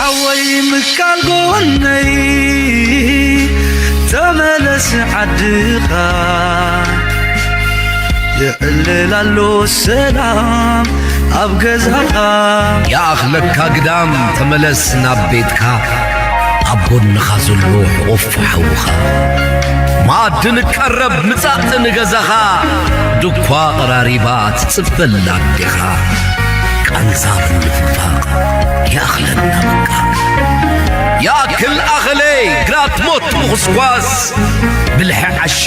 ሓወይ ምካል ጎነይ ተመለስ ዓድኻ፣ የዕልል ኣሎ ሰላም ኣብ ገዛኻ። ይኣኽለካ ግዳም ተመለስ ናብ ቤትካ፣ ኣብ ጎንኻ ዘሎ ሕቑፍ ሓውኻ። መኣዲ ንቀረብ ምጻእ ንገዛኻ፣ ድኳ ቐራሪባ ትጽበላ ኣዴኻ። ቃንዛ ምንፍፋቕ ይኣኽለና በቃ። ይኣክል ኣኸለ ግራት ሞት ምኹስኳስ፣ ብልሒ ዓሻ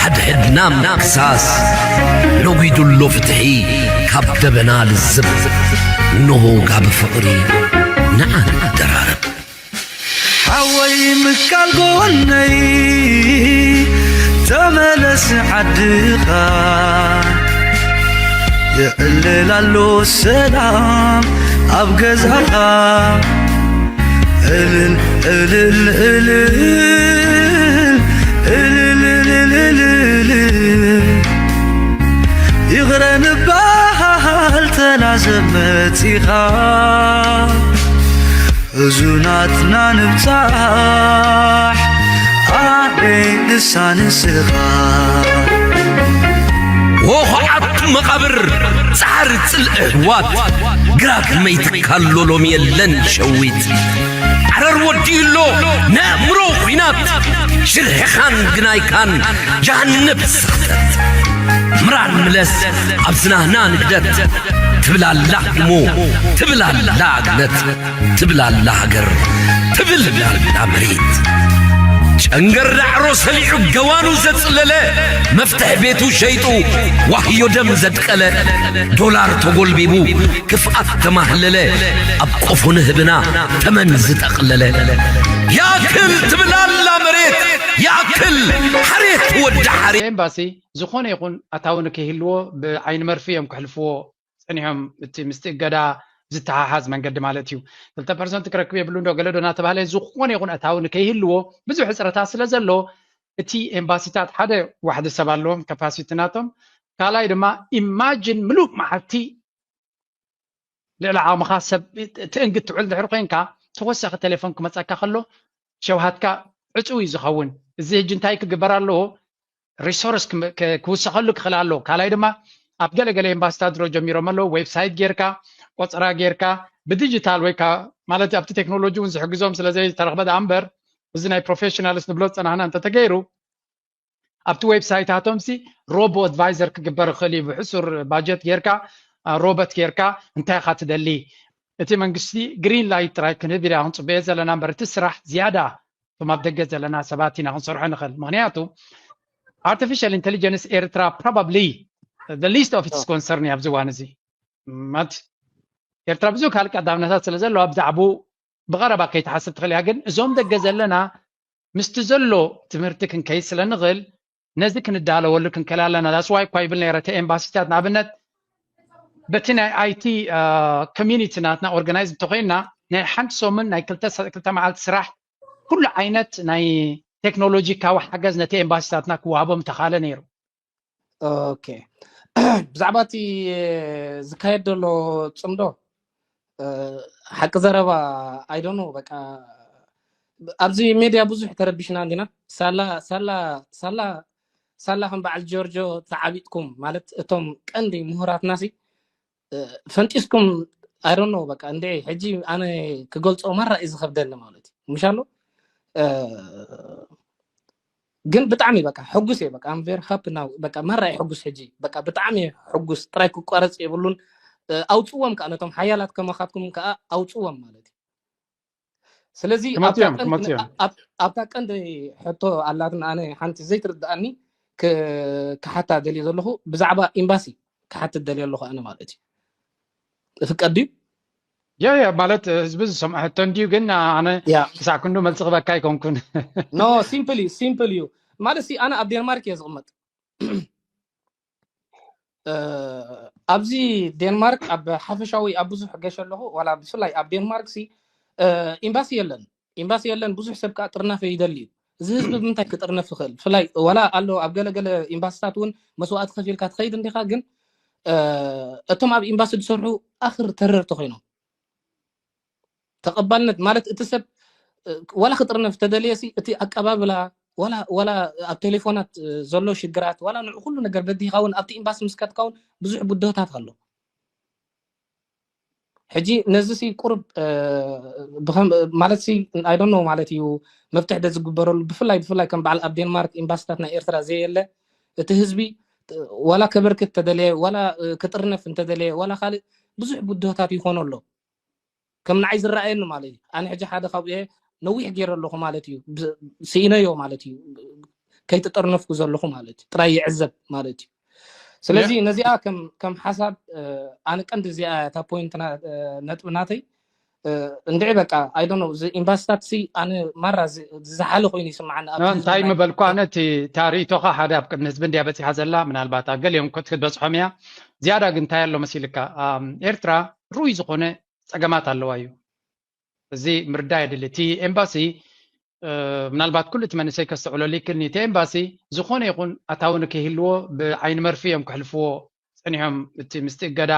ሓድሕድና ምክሳስ። ነጒዱ ኣሎ ፍትሒ ካብ ደበና ልዝብ፣ እንሆ ጋቢ ፍቕሪ ንዓ ንደራረብ። ሓወይ ምካል ጎነይ ተመለስ ዓድኻ፣ የዕልል ኣሎ ሰላም ኣብ ገዛኻ። እልል እልል እልል እልል እልል እልል፣ ይቕረ ንበሃል ተናዘብ መጺኻ። ሕዙናትና ንብጻሕ ኣደ ንሳ ንስኻ። ወኹዓት መቓብር ጻዕሪ ጽልኢ ኣሕዋት፣ ግራት መይትካሎ ሎሚ የለን ሸዊት። ዓረር ወዲኡ ኣሎ ነእምሮ ኲናት፣ ሽርሕኻን ግናይካን ጃሃነብ ሰኽተት። ምራን ምለስ ኣብ ዝናህና ንግደት፣ ትብል ኣላ እሞ ትብል ኣላ ግነት። ትብል ኣላ ሃገር፣ ትብል ኣላ መሬት። ጨንገር ዳዕሮ ሰሊዑ ገዋኑ ዘጽለለ፣ መፍትሕ ቤቱ ሸይጡ ዋህዮ ደም ዘድቀለ፣ ዶላር ተጎልቢቡ ክፍኣት ተማህለለ፣ ኣብ ቆፎ ንህብና ተመን ዝጠቕለለ። ይኣክል ትብል ኣላ መሬት፣ ይኣክል ሓሬት ወዲ ሓሬት። ኤምባሲ ዝኾነ ይኹን ኣታዊ ንከይህልዎ ብዓይኒ መርፊ እዮም ክሕልፍዎ ጸኒሖም፣ እቲ ምስቲ እገዳ ዝተሓሓዝ መንገዲ ማለት እዩ። ክልተ ፐርሰንት ክረክብ የብሉ እንዶ ገለ ዶ እናተባህለ ዝኾነ ይኹን ኣታዊ ንከይህልዎ ብዙሕ ሕፅረታት ስለ ዘሎ፣ እቲ ኤምባሲታት ሓደ ዋሕዲ ሰብ ኣለዎም፣ ካፓሲቲ ናቶም። ካልኣይ ድማ ኢማጅን ምሉእ መዓልቲ ልዕሊ ዓቕምኻ ሰብ ትእንግድ ትውዕል ድሕሪ ኮይንካ፣ ተወሳኺ ቴሌፎን ክመፀካ ከሎ ሸውሃትካ ዕፅው እዩ ዝኸውን። እዚ ሕጂ እንታይ ክግበር ኣለዎ? ሪሶርስ ክም- ክ- ክውሰኸሉ ክኽእል ኣለዎ። ካልኣይ ድማ ኣብ ገለ ገለ ኤምባሲታት ድሮ ጀሚሮም ኣለዉ። ዌብሳይት ጌርካ፣ ቆፀራ ጌርካ፣ ብዲጂታል ወይ ከዓ ማለት ኣብቲ ቴክኖሎጂ እውን ዝሕግዞም ስለ ዘይተረኽበ ደኣ እምበር፣ እዚ ናይ ፕሮፌሽናልስ ንብሎ ዝፀናሕና እንተተገይሩ፣ ኣብቲ ዌብሳይታቶም ሲ ሮቦ ኣድቫይዘር ክግበር ይኽእል እዩ። ብሕሱር ባጀት ጌርካ፣ ሮቦት ጌርካ እንታይ ኢኻ ትደሊ? እቲ መንግስቲ ግሪን ላይት ጥራይ ክንህብ ኢና ክንፅበዮ ዘለና እምበር፣ እቲ ስራሕ ዝያዳ እቶም ኣብ ደገ ዘለና ሰባት ኢና ክንሰርሖ ንኽእል። ምኽንያቱ ኣርቲፊሻል ኢንቴሊጀንስ ኤርትራ ፕሮባብሊ the least of its concern እዩ ኣብዚ እዋን እዚ። ማለት ኤርትራ ብዙሕ ካልእ ቀዳምነታት ስለ ዘለዋ ብዛዕባኡ ብቐረባ ከይትሓስብ ትኽእል እያ። ግን እዞም ደገ ዘለና ምስቲ ዘሎ ትምህርቲ ክንከይድ ስለ ንኽእል ነዚ ክንዳለወሉ ክንክእል ኣለና። ዳስ ዋይ እኳ ይብል ነይረ እቲ ኤምባሲታት ንኣብነት በቲ ናይ ኣይቲ ኮሚኒቲ ናትና ኦርጋናይዝ እንተኮይንና ናይ ሓንቲ ሰሙን ናይ ክልተ ሰ- ክልተ መዓልቲ ስራሕ ኩሉ ዓይነት ናይ ቴክኖሎጂካዊ ሓገዝ ነቲ ኤምባሲታትና ክወሃቦም ተኻለ ነይሩ። ኦኬ። ብዛዕባ እቲ ዝካየድ ዘሎ ፅምዶ ሓቂ ዘረባ ኣይዶኖ በቃ ኣብዚ ሜድያ ብዙሕ ተረቢሽና እንዲና። ሳላ ሳላ ሳላ ሳላ ከም በዓል ጆርጆ ተዓቢጥኩም ማለት እቶም ቀንዲ ምሁራትና ሲ ፈንጢስኩም ኣይዶኖ በቃ እንደ ሕጂ ኣነ ክገልፆ ማራ እዩ ዝኸብደኒ ማለት እዩ ምሻሎ ግን ብጣዕሚ በቃ ሕጉስ እየ በቃ I'm very happy now በቃ ማራ እየ ሕጉስ ሕጂ በቃ ብጣዕሚ እየ ሕጉስ ጥራይ ክቋረፅ የብሉን ኣውፅዎም ከዓ ነቶም ሓያላት ከማኻትኩም ከዓ ኣውፅዎም ማለት እዩ ስለዚ ክመፅኡ እዮም ክመፅኡ እዮም ኣብታ ቀንዲ ሕቶ ኣላትን ኣነ ሓንቲ ዘይትርድኣኒ ክሓታ ደልየ ዘለኹ ብዛዕባ ኤምባሲ ክሓትት ደልየ ኣለኹ ኣነ ማለት እዩ ፍቀድ ድዩ ያ ያ ማለት ህዝቢ ዝሰምዖ ሕቶ እንድዩ ግን ኣነ ያ ክሳዕ ክንዱ መልሲ ክበካ ኣይኮንኩን no simple እዩ simple እዩ ማለት ሲ ኣነ ኣብ ዴንማርክ እየ ዝቕመጥ ኣብዚ ዴንማርክ ኣብ ሓፈሻዊ ኣብ ብዙሕ ገሸ ኣለኹ ዋላ ብፍላይ ኣብ ዴንማርክ ሲ ኤምባሲ የለን ኤምባሲ የለን ብዙሕ ሰብ ከዓ ጥርናፈ ይደሊ እዩ እዚ ህዝቢ ብምንታይ ክጥርነፍ ይኽእል ብፍላይ ዋላ ኣሎ ኣብ ገለገለ ኤምባሲታት እውን መስዋእቲ ከፊልካ ትኸይድ እንዲኻ ግን እቶም ኣብ ኤምባሲ ዝሰርሑ ኣኽር ተረርቲ ኮይኖም ተቐባልነት ማለት እቲ ሰብ ዋላ ክጥርነፍ ተደልየ ሲ እቲ ኣቀባብላ ዋላ ዋላ ኣብ ቴሌፎናት ዘሎ ሽግራት ዋላ ንዕ ኩሉ ነገር በዲኻ እውን ኣብቲ ኤምባሲ ምስ ከድካ እውን ብዙሕ ብድሆታት ኣሎ። ሕጂ ነዚ ሲ ቁርብ ማለት ሲ I don't know ማለት እዩ መፍትሒ ደ ዝግበረሉ ብፍላይ ብፍላይ ከም በዓል ኣብ ዴንማርክ ኤምባሲታት ናይ ኤርትራ ዘየለ እቲ ህዝቢ ዋላ ከበርክት ተደለየ ዋላ ክጥርነፍ እንተደለየ ዋላ ካልእ ብዙሕ ብድሆታት ይኾኖ ኣሎ። ከም ንዓይ ዝረኣየኒ ማለት እዩ። ኣነ ሕጂ ሓደ ካብኡ እየ ነዊሕ ገይረ ኣለኹ ማለት እዩ። ስኢነዮ ማለት እዩ። ከይተጠርነፍኩ ዘለኹ ማለት እዩ። ጥራይ ይዕዘብ ማለት እዩ። ስለዚ ነዚኣ ከም ከም ሓሳብ ኣነ ቀንዲ እዚኣ እታ ፖይንት ነጥቢ ናተይ እንድዒ በቃ I don't know እዚ ኤምባሲታት ሲ ኣነ ማራ ዝሓለ ኮይኑ ይስምዓኒ። እንታይ ምበልኩ ኣነ እቲ ታሪእቶኻ ሓደ ኣብ ቅድሚ ህዝቢ እንድያ በፂሓ ዘላ ምናልባት ኣብ ገሊኦም ክትበፅሖም እያ። ዝያዳ ግን እንታይ ኣሎ መሲልካ ኤርትራ ርኡይ ዝኾነ ፀገማት ኣለዋ እዩ። እዚ ምርዳእ የድሊ። እቲ ኤምባሲ ምናልባት ኩሉ እቲ መንእሰይ ከስተውዕለሉ ይክእልኒ። እቲ ኤምባሲ ዝኾነ ይኹን ኣታዊ ንከይህልዎ ብዓይኒ መርፊ እዮም ክሕልፍዎ ፀኒሖም። እቲ ምስቲ እገዳ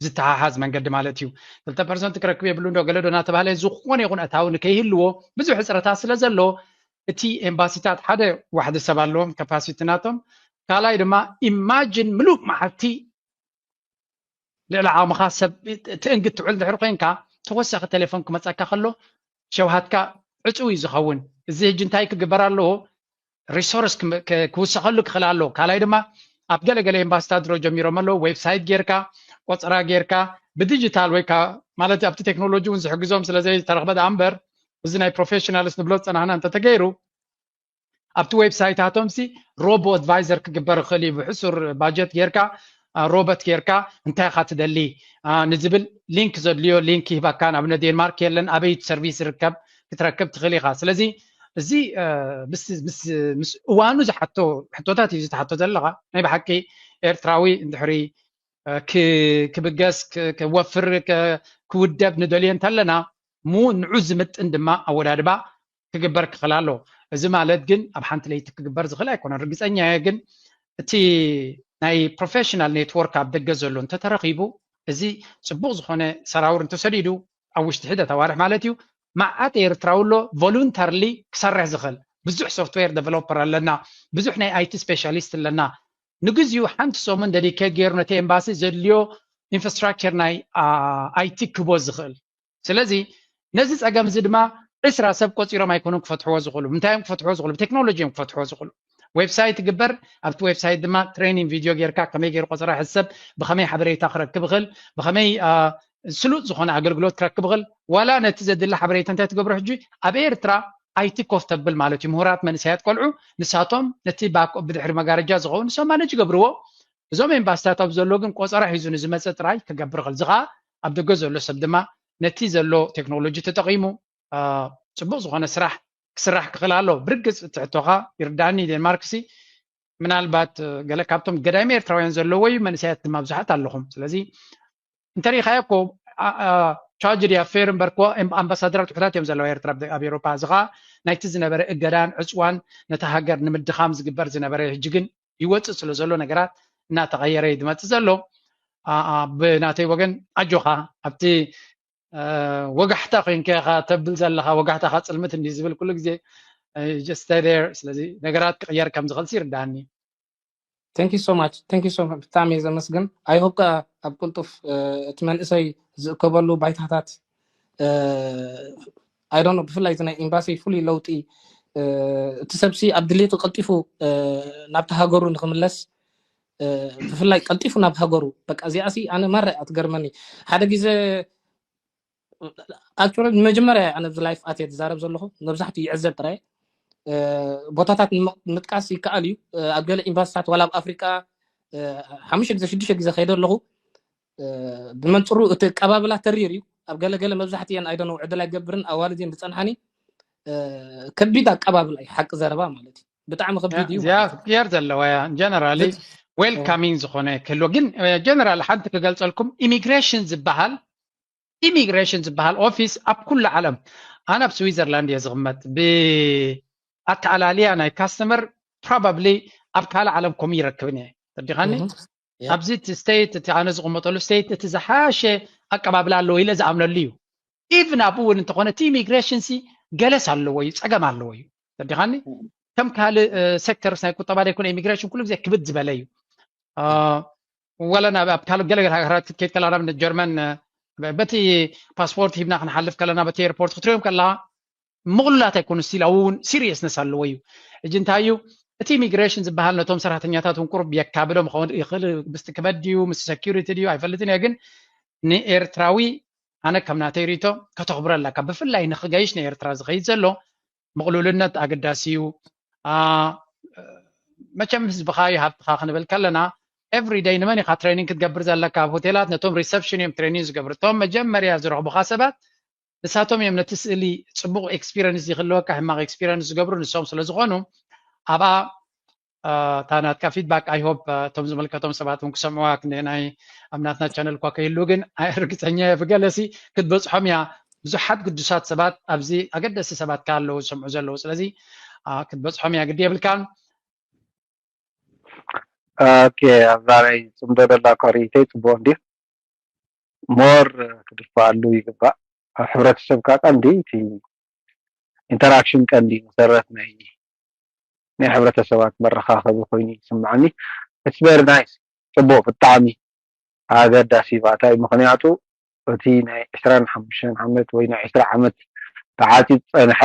ዝተሓሓዝ መንገዲ ማለት እዩ። ክልተ ፐርሰንት ክረክብ የብሉ እንዶ ገለ ዶ እናተባህለ ዝኾነ ይኹን ኣታዊ ንከይህልዎ ብዙሕ ሕፅረታት ስለ ዘሎ እቲ ኤምባሲታት ሓደ ዋሕዲ ሰብ ኣለዎም ካፓሲቲ ናቶም። ካልኣይ ድማ ኢማጅን ምሉእ መዓልቲ ልዕሊ ዓቕምኻ ሰብ ትእንግድ ትውዕል እንድሕር ኮይንካ ተወሳኺ ቴሌፎን ክመፀካ ከሎ ሸውሃትካ ዕፁው እዩ ዝኸውን። እዚ ሕጂ እንታይ ክግበር ኣለዎ? ሪሶርስ ክውሰኸሉ ክኽእል ኣለዎ። ካልኣይ ድማ ኣብ ገለገለ ኤምባሲታት ድሮ ጀሚሮም ኣለዉ። ዌብሳይት ጌርካ ቆፀራ ጌርካ ብዲጂታል ወይ ማለት ኣብቲ ቴክኖሎጂ እውን ዝሕግዞም ስለዘይተረኽበ ደኣ እምበር እዚ ናይ ፕሮፌሽናልስ ንብሎ ዝፀናሕና እንተተገይሩ ኣብቲ ዌብሳይታቶም ሲ ሮቦ ኣድቫይዘር ክግበር ይኽእል እዩ። ብሕሱር ባጀት ጌርካ ሮቦት ጌርካ እንታይ ኢኻ ትደሊ ንዝብል ሊንክ ዘድልዮ ሊንክ ይህበካ። ንኣብነት ዴንማርክ የለን ኣበይ ሰርቪስ ይርከብ ክትረክብ ትኽእል ኢኻ። ስለዚ እዚ ምስ እዋኑ ዝሓቶ ሕቶታት እዩ ዝተሓቶ ዘለኻ። ናይ ብሓቂ ኤርትራዊ እንድሕሪ ክብገስ ክወፍር ክውደብ ንደልዮ እንተለና ንዑ ዝምጥን ድማ ኣወዳድባ ክግበር ክኽእል ኣለዎ። እዚ ማለት ግን ኣብ ሓንቲ ለይቲ ክግበር ዝኽእል ኣይኮነን። ርግፀኛ እየ ግን እቲ ናይ ፕሮፌሽናል ኔትወርክ ኣብ ደገ ዘሎ እንተተረኺቡ እዚ ፅቡቕ ዝኾነ ሰራውር እንተሰዲዱ ኣብ ውሽጢ ሒደት ኣዋርሕ ማለት እዩ መዓት ኤርትራዊ ኣሎ ቮሉንተርሊ ክሰርሕ ዝኽእል። ብዙሕ ሶፍትዌር ዴቨሎፐር ኣለና፣ ብዙሕ ናይ ኣይቲ ስፔሻሊስት ኣለና። ንግዚኡ ሓንቲ ሰሙን ደዲኬት ገይሩ ነቲ ኤምባሲ ዘድልዮ ኢንፍራስትራክቸር ናይ ኣይቲ ክቦ ዝኽእል። ስለዚ ነዚ ፀገም እዚ ድማ ዕስራ ሰብ ቆፂሮም ኣይኮኑን ክፈትሕዎ ዝኽእሉ። ምንታይ እዮም ክፈትሕዎ ዝኽእሉ? ብቴክኖሎጂ እዮም ክፈትሕዎ ዝኽእሉ። ዌብሳይት ግበር፣ ኣብቲ ዌብሳይት ድማ ትሬኒንግ ቪድዮ ጌርካ ከመይ ገይሩ ቆፀራ ሕሰብ፣ ብኸመይ ሓበሬታ ክረክብ ይኽእል፣ ብኸመይ ስሉጥ ዝኾነ ኣገልግሎት ክረክብ ይኽእል። ዋላ ነቲ ዘድሊ ሓበሬታ እንታይ ትገብሮ ሕጂ ኣብ ኤርትራ ኣይቲ ኮፍ ተብል ማለት እዩ። ምሁራት መንእሰያት ቆልዑ ንሳቶም ነቲ ባኮ ብድሕሪ መጋረጃ ዝኸውን ንሶም ማነጅ ይገብርዎ። እዞም ኤምባሲታት ኣብ ዘሎ ግን ቆፀራ ሒዙ ንዝመፀ ጥራይ ክገብር ይኽእል። እዚ ከዓ ኣብ ደገ ዘሎ ሰብ ድማ ነቲ ዘሎ ቴክኖሎጂ ተጠቒሙ ፅቡቕ ዝኾነ ስራሕ ክስራሕ ክኽእል ኣሎ። ብርግፅ ትሕቶኻ ይርዳእኒ። ዴንማርክ ሲ ምናልባት ገለ ካብቶም ገዳይም ኤርትራውያን ዘለዎ እዩ። መንእሰያት ድማ ብዙሓት ኣለኹም። ስለዚ እንተሪኢኻዮ እኮ ቻርጅ ድያ ፌር እምበር እኮ ኣምባሳደራት ውሑዳት እዮም ዘለዋ ኤርትራ ኣብ ኤውሮፓ። እዚ ኸዓ ናይቲ ዝነበረ እገዳን ዕፅዋን ነታ ሃገር ንምድኻም ዝግበር ዝነበረ ሕጂ ግን ይወፅእ ስለ ዘሎ ነገራት እናተቐየረ እዩ ዝመፅእ ዘሎ። ብናተይ ወገን ኣጆኻ ኣብቲ ወጋሕታ ኮይንካ ኢኻ ተብል ዘለኻ፣ ወጋሕታኻ ፅልምት እንዲ ዝብል ኩሉ ግዜ just stay there። ስለዚ ነገራት ክቕየር ከም ዝኽእል ይርዳእኒ። Thank you so much. Thank you so much. ብጣዕሚ እየ ዘመስግን። I hope ከዓ ኣብ ቅልጡፍ እቲ መንእሰይ ዝእከበሉ ባይታታት I don't know ብፍላይ እዚ ናይ ኤምባሲ ፍሉይ ለውጢ እቲ ሰብሲ ኣብ ድሌቱ ቀልጢፉ ናብቲ ሃገሩ ንክምለስ ብፍላይ ቀልጢፉ ናብ ሃገሩ በቃ እዚኣ ሲ ኣነ ማራ እያ ትገርመኒ ሓደ ግዜ actually ንመጀመርያ ኣነ ኣብዚ ላይፍ ኣትየ ዝዛረብ ዘለኹ መብዛሕትኡ ይዕዘብ ጥራይ ቦታታት ምጥቃስ ይከኣል እዩ ኣብ ገለ ኤምባሲታት ዋላ ኣብ ኣፍሪቃ ሓሙሽተ ግዜ ሽዱሽተ ግዜ ከይደ ኣለኹ ብመንፅሩ እቲ ቀባብላ ተሪር እዩ ኣብ ገለገለ መብዛሕትአን ኣይደነው ዕድል ኣይገብርን ኣዋልድ እየን ዝፀንሓኒ ከቢድ ኣቀባብላ እዩ ሓቂ ዘረባ ማለት እዩ ብጣዕሚ ከቢድ እዩ እዚኣ ክየር ዘለዋ እያ ጀነራሊ ዌልካሚንግ ዝኾነ ክህልዎ ግን ጀነራል ሓንቲ ክገልፀልኩም ኢሚግሬሽን ዝበሃል ኢሚግሬሽን ዝበሃል ኦፊስ ኣብ ኩሉ ዓለም ኣነ ኣብ ስዊዘርላንድ እየ ዝቕመጥ ብኣተኣላልያ ናይ ካስተመር ፕሮባብሊ ኣብ ካልእ ዓለም ከምኡ ይረክብን እየ ተዲኻኒ ኣብዚ እቲ ስቴት እቲ ኣነ ዝቕመጠሉ ስቴት እቲ ዝሓሸ ኣቀባብላ ኣለዎ ኢለ ዝኣምነሉ እዩ ኢቭን ኣብኡ እውን እንተኾነ እቲ ኢሚግሬሽን ሲ ገለስ ኣለዎ እዩ፣ ፀገም ኣለዎ እዩ። ተዲኻኒ ከም ካልእ ሴክተርስ ናይ ቁጠባ ዘይኮነ ኢሚግሬሽን ኩሉ ግዜ ክብድ ዝበለ እዩ። ወላ ናብ ኣብ ካልእ ገለ ሃገራት ክትከይድ ከላ ናብ ጀርመን በቲ ፓስፖርት ሂብና ክንሓልፍ ከለና በቲ ኤርፖርት ክትሪኦም ከላ ምቕሉላት ኣይኮኑ ስቲል ኣብኡ እውን ሲሪየስነስ ኣለዎ እዩ። እጂ እንታይ እዩ እቲ ኢሚግሬሽን ዝበሃል ነቶም ሰራሕተኛታት እውን ቁሩብ የካብዶም ክኸውን ይኽእል። ምስቲ ክበድ ድዩ ምስቲ ሰኪሪቲ ድዩ ኣይፈልጥን እየ፣ ግን ንኤርትራዊ ኣነ ከም ናተይ ርእቶ ከተኽብሮ ኣለካ። ብፍላይ ንኽገይሽ ንኤርትራ ዝኸይድ ዘሎ ምቕሉልነት ኣገዳሲ እዩ። መቸም ህዝብኻ እዩ ሃብትኻ ክንብል ከለና ኤቭሪ ደይ ንመን ኢኻ ትሬኒንግ ክትገብር ዘለካ? ኣብ ሆቴላት ነቶም ሪሰፕሽን እዮም ትሬኒንግ ዝገብሩ። እቶም መጀመርያ ዝረኽቡኻ ሰባት ንሳቶም እዮም ነቲ ስእሊ ፅቡቕ ኤክስፒሪንስ ይክልወካ ሕማቕ ኤክስፒሪንስ ዝገብሩ ንሶም ስለ ዝኾኑ ኣብኣ እታ ናትካ ፊድባክ ኣይ ሆፕ እቶም ዝመልከቶም ሰባት እውን ክሰምዕዋ ክንደይ ናይ ኣብ ናትና ቻነል እኳ ከይህሉ ግን ርግፀኛ እየ ብገለሲ ክትበፅሖም እያ። ብዙሓት ግዱሳት ሰባት ኣብዚ ኣገደሲ ሰባት ከ ኣለዉ ዝሰምዑ ዘለዉ ስለዚ ክትበፅሖም እያ ግዲ የብልካን። ኦኬ ኣብዛ ናይ ፅምዶ ደላ ኮሪተይ ፅቡቅ እንዲ ሞር ክድፋኣሉ ይግባእ። ኣብ ሕብረተሰብካ ቀንዲ እቲ ኢንተራክሽን ቀንዲ መሰረት ናይ ናይ ሕብረተሰባት መረኻኸቢ ኮይኑ ይስምዓኒ። It's very nice ፅቡቅ ብጣዕሚ ኣገዳሲ ባእታ እዩ። ምክንያቱ እቲ ናይ ዕስራን ሓሙሽተን ዓመት ወይ ናይ ዕስራ ዓመት ተዓፂ ዝፀንሐ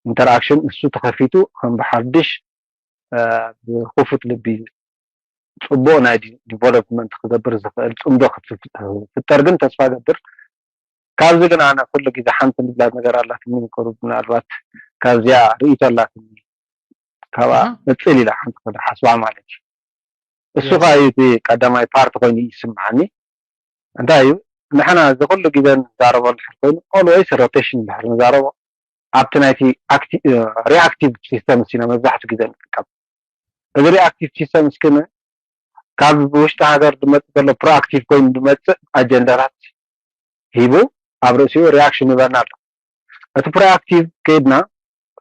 ኢንተራክሽን እሱ ተኸፊቱ ከም ብሓድሽ ብክፉት ልቢ ፅቡቅ ናይ ዲቨሎፕመንት ክገብር ዝኽእል ፅምዶ ክትፍጠር ግን ተስፋ ገብር። ካብዚ ግን ኣነ ኩሉ ግዜ ሓንቲ ንብላ ነገር ኣላትኒ ቁሩብ ምናልባት ካብዚኣ ርእይቶ ኣላትኒ ካብኣ መፅል ኢላ ሓንቲ ክሓስባ ማለት እዩ። እሱ ከዓ እዩ እቲ ቀዳማይ ፓርት ኮይኑ ይስምዓኒ። እንታይ እዩ ንሕና እዚ ኩሉ ግዜ ንዛረቦ እንድሕር ኮይኑ ኦልወይስ ሮቴሽን እንድሕር ንዛረቦ ኣብቲ ናይቲ ሪኣክቲቭ ሲስተም ሲና መብዛሕቱ ግዜ ንጥቀም። እዚ ሪኣክቲቭ ሲስተም እስክን ካብ ውሽጢ ሃገር ዝመፅእ ዘሎ ፕሮኣክቲቭ ኮይኑ ዝመፅእ ኣጀንዳታት ሂቡ ኣብ ርእሲኡ ሪኣክሽን ይበና ኣሎ። እቲ ፕሮኣክቲቭ ከይድና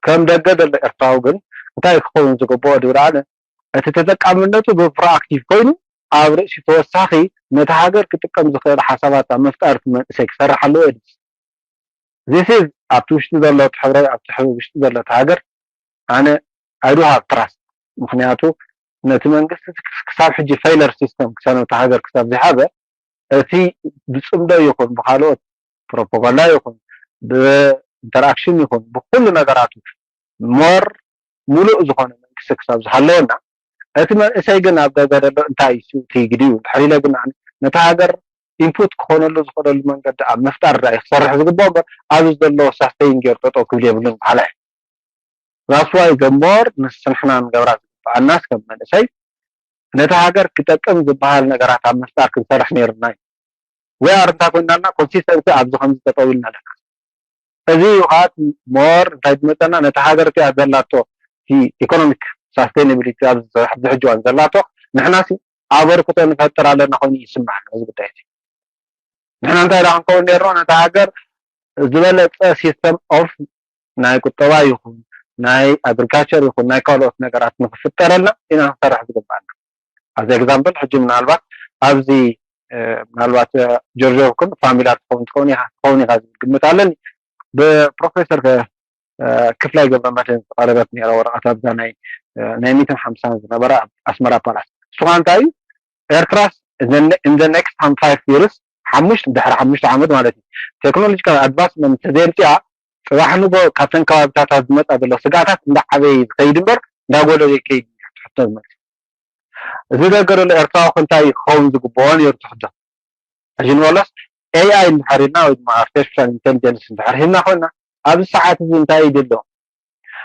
ከም ደገ ዘሎ ኤርትራዊ ግን እንታይ ክኸውን ዝግብኦ ድብል ኣነ እቲ ተጠቃምነቱ ብፕሮኣክቲቭ ኮይኑ ኣብ ርእሲ ተወሳኺ ነቲ ሃገር ክጥቀም ዝኽእል ሓሳባት ኣብ ምፍጣር እቲ መንእሰይ ክሰርሕ ኣለዎ የድልስ። This is ኣብቲ ውሽጢ ዘሎ እቲ ሕብረ ኣብቲ ሕብረ ውሽጢ ዘሎ እቲ ሃገር ኣነ I do have trust ምክንያቱ ነቲ መንግስቲ ክሳብ ሕጂ ፌይለር ሲስተም ክሳብ ነቲ ሃገር ክሳብ ዝሃበ እቲ ብፅምዶ ይኹን ብካልኦት ፕሮፓጋንዳ ይኹን ብኢንተራክሽን ይኹን ብኩሉ ነገራቱ ሞር ሙሉእ ዝኾነ መንግስቲ ክሳብ ዝሃለወና እቲ መንእሰይ ግን ኣብ ደገ ዘሎ እንታይ እዩ እቲ ግዲ እዩ ድሕር ኢለ ግን ነቲ ሃገር ኢንፑት ክኾነሉ ዝኽእለሉ መንገዲ ኣብ ምፍጣር ዳ ክሰርሕ ዝግብኦ እምበር ኣብዚ ዘለዎ ሳስተይን ገይሩ ጠጠው ክብል የብሉን በሃላይ። That's why the more ንስንሕና ንገብራ ዝግብኣናስ ከም መንእሰይ ነቲ ሃገር ክጠቅም ዝበሃል ነገራት ኣብ ምፍጣር ክንሰርሕ ነይሩና እዩ። We are እንታይ ኮይናልና ኮንሲስተንሲ ኣብዚ ከምዚ ጠጠው ኢልና ኣለና። እዚ እዩ ከዓ ሞር እንታይ ዝመፀና ነቲ ሃገር እቲኣ ዘላቶ ኢኮኖሚክ ሳስቴናቢሊቲ ኣብዚ ሕጂ እዋን ዘላቶ ንሕና ኣበርክቶ ንፈጥር ኣለና ኮይኑ ይስምዓና እዚ ጉዳይ እዚ። ንሕና እንታይ ዳ ክንከውን ነርና ነቲ ሃገር ዝበለፀ ሲስተም ኦፍ ናይ ቁጠባ ይኹን ናይ ኣግሪካልቸር ይኹን ናይ ካልኦት ነገራት ንክፍጠረልና ኢና ክንሰርሕ ዝግባኣና። ኣብዚ ኤግዛምፕል ሕጂ ምናልባት ኣብዚ ምናልባት ጆርጆ ክን ፋሚላር ትኸውን ትኸውን ኢኻ ትኸውን ኢኻ ዝብል ግምት ኣለኒ። ብፕሮፌሰር ክፍላይ ገብረመድህን ዝቀረበት ነራ ወረቀት ኣብዛ ናይ ናይ ሚትን ሓምሳን ዝነበረ ኣብ ኣስመራ ፓላስ እሱኻ እንታይ እዩ ኤርትራስ in the next five years ሓሙሽተ ድሕሪ ሓሙሽተ ዓመት ማለት እዩ ቴክኖሎጂካል ኣድቫንስመንት ተዘየምፅኣ ፅባሕ ንጎ ካብተን ከባቢታታት ዝመፃ ዘሎ ስጋታት እንዳዓበየ ዝኸይድ እምበር እንዳጎደለ ይከይድ ትሕቶ ዝመፅእ እዚ ነገር ኣሎ ኤርትራዊ ክንታይ ክኸውን ዝግብኦ ነይሩ ትሕቶ ሕጂ ንበሎስ ኤኣይ እንድሕር ኢልና ወይ ድማ ኣርቲፊሻል ኢንቴሊጀንስ እንድሕር ሂብና ኮይና ኣብዚ ሰዓት እዚ እንታይ እዩ ዘሎ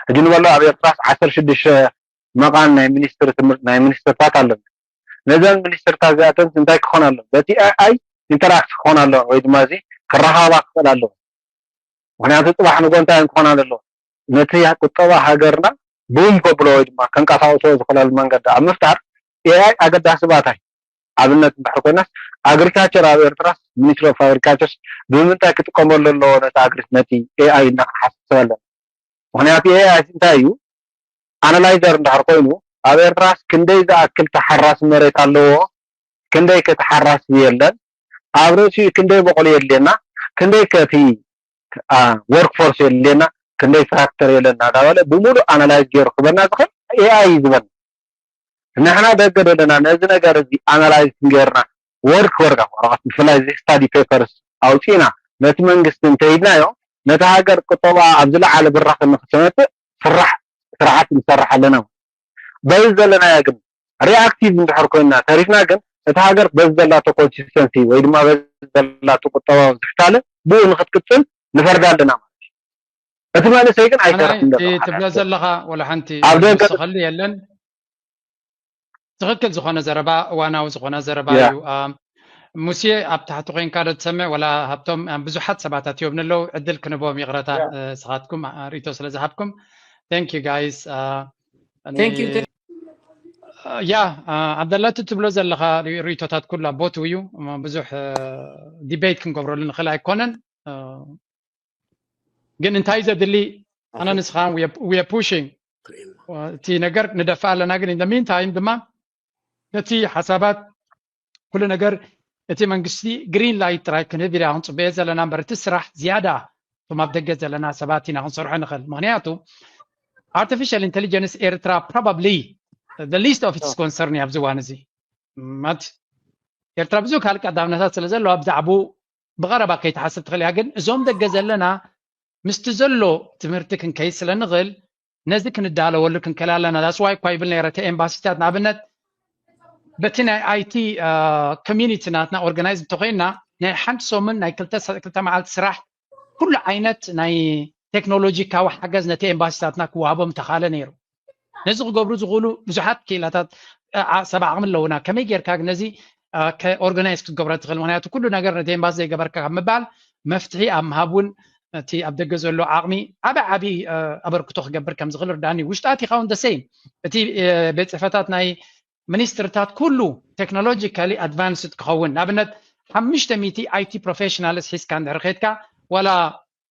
ሕጂ ንበሎ ኣብ ኤርትራስ ዓሰርተ ሽዱሽተ መቓን ናይ ሚኒስትሪ ትምህርቲ ናይ ሚኒስትርታት ኣለና ነዘን ሚኒስትርታት እዚኣተን እንታይ ክኾን ኣለዎ በቲ ኤኣይ ኢንተራክት ክኾን ኣለዎ ወይ ድማ እዚ ክረኻባ ክኽእል ኣለዎ ምክንያቱ ፅባሕ ንጎ እንታይ ክኾና ኣለዎ ነቲ ቁጠባ ሃገርና ቡም ከብሎ ወይ ድማ ከንቀሳቅስዎ ዝኽእለሉ መንገዲ ኣብ ምፍጣር ኤኣይ ኣገዳሲ ባታ እዩ ኣብነት እንድሕር ኮይናስ ኣግሪካልቸር ኣብ ኤርትራስ ሚኒስትሪ ኦፍ ኣግሪካልቸርስ ብምንታይ ክጥቀመሉ ኣለዎ ነቲ ኣግሪ ነቲ ኤኣይ እና ክንሓስብ ኣለና ምክንያቱ ኤኣይ እንታይ እዩ ኣናላይዘር እንድሕር ኮይኑ ኣብ ኤርትራስ ክንደይ ዝኣክል ተሓራሲ መሬት ኣለዎ ክንደይ ከ ተሓራሲ የለን ኣብ ርእሲኡ ክንደይ በቆሎ የድልየና ክንደይ ከ እቲ ወርክ ፎርስ የድልየና፣ ክንደይ ትራክተር የለና እንዳበለ ብሙሉእ ኣናላይዝ ገይሩ ክበና ዝኽእል ኤኣይ እዩ ዝበል። ንሕና ደገ ዘለና ነዚ ነገር እዚ ኣናላይዝ ጌርና ወርክ ወርክ ወረቐት ብፍላይ እዚ ስታዲ ፔፐርስ ኣውፂእና ነቲ መንግስቲ እንተይድናዮ ነቲ ሃገር ቁጠባ ኣብ ዝለዓለ ብራኸ ንክትመፅእ ስራሕ ስርዓት ንሰርሕ ኣለና። በዚ ዘለናዮ ግን ሪኣክቲቭ እንድሕር ኮይና ተሪፍና ግን እቲ ሃገር በዚ ዘላቶ ኮንሲስተንሲ ወይ ድማ በዚ ዘላቶ ቁጠባዊ ዝሕታለ ብኡ ንክትቅፅል ንፈርድ ኣለና ማለት እዩ። እቲ መንእሰይ ግን ኣይሰርሕን ዘሎ ትብሎ ዘለኻ ወላ ሓንቲ ዝወሰኸሉ የለን። ትኽክል ዝኾነ ዘረባ፣ እዋናዊ ዝኾነ ዘረባ እዩ። ሙሴ ኣብ ታሕቲ ኮይንካ ዶ ትሰምዕ? ወላ ሃብቶም ብዙሓት ሰባት ኣትዮም ኣለዉ፣ ዕድል ክንቦም ይቕረታ። ስኻትኩም ርእቶ ስለ ዝሃብኩም። Thank you guys. ያ ዓብደላ እቲ ትብሎ ዘለኻ ርእቶታት ኩላ ቦት እዩ። ብዙሕ ዲቤት ክንገብረሉ ንኽእል ኣይኮነን። ግን እንታይ ዘድሊ ኣነ ንስኻን we are pushing እቲ ነገር ንደፋ ኣለና። ግን in the meantime ድማ ነቲ ሓሳባት ኩሉ ነገር እቲ መንግስቲ ግሪን ላይት ጥራይ ክንህብ ኢና ክንፅበዮ ዘለና እምበር እቲ ስራሕ ዝያዳ እቶም ኣብ ደገ ዘለና ሰባት ኢና ክንሰርሖ ንኽእል። ምክንያቱ artificial intelligence ኤርትራ probably the least of its concern ኣብዚ እዋን እዚ ማለት ኤርትራ ብዙሕ ካልእ ቀዳምነታት ስለ ዘለዋ ብዛዕባኡ ብቐረባ ከይትሓስብ ትኽእል እያ። ግን እዞም ደገ ዘለና ምስቲ ዘሎ ትምህርቲ ክንከይድ ስለ ንኽእል ነዚ ክንዳለወሉ ክንክእል ኣለና። That's why እኳ ይብል ነይረ እቲ ኤምባሲታት ንኣብነት በቲ ናይ ኣይቲ ኮሚኒቲ ናትና ኦርጋናይዝ እንተኮይንና ናይ ሓንቲ ሰሙን ናይ ክልተ መዓልቲ ስራሕ ኩሉ ዓይነት ናይ ቴክኖሎጂካዊ ሓገዝ ነቲ ኤምባሲታትና ክወሃቦም ተኻለ ነይሩ። ነዚ ክገብሩ ዝኽእሉ ብዙሓት ክኢላታት ሰብ ዓቕሚ ኣለውና። ከመይ ጌርካ ነዚ ኦርጋናይዝ ክትገብሮ ትኽእል? ምክንያቱ ኩሉ ነገር ነቲ ኤምባሲ ዘይገበርካ ካብ ምባል መፍትሒ ኣብ ምሃብ እውን እቲ ኣብ ደገ ዘሎ ዓቕሚ ዓቢ ዓቢ ኣበርክቶ ክገብር ከም ዝኽእል ርዳኒ። ውሽጣት ኢኻ እውን the same እቲ ቤት ፅሕፈታት ናይ ሚኒስትርታት ኩሉ ቴክኖሎጂካሊ ኣድቫንስድ ክኸውን ንኣብነት ሓሙሽተ ሚእቲ ኣይቲ ፕሮፌሽናልስ ሒዝካ እንድሕር ኬድካ ዋላ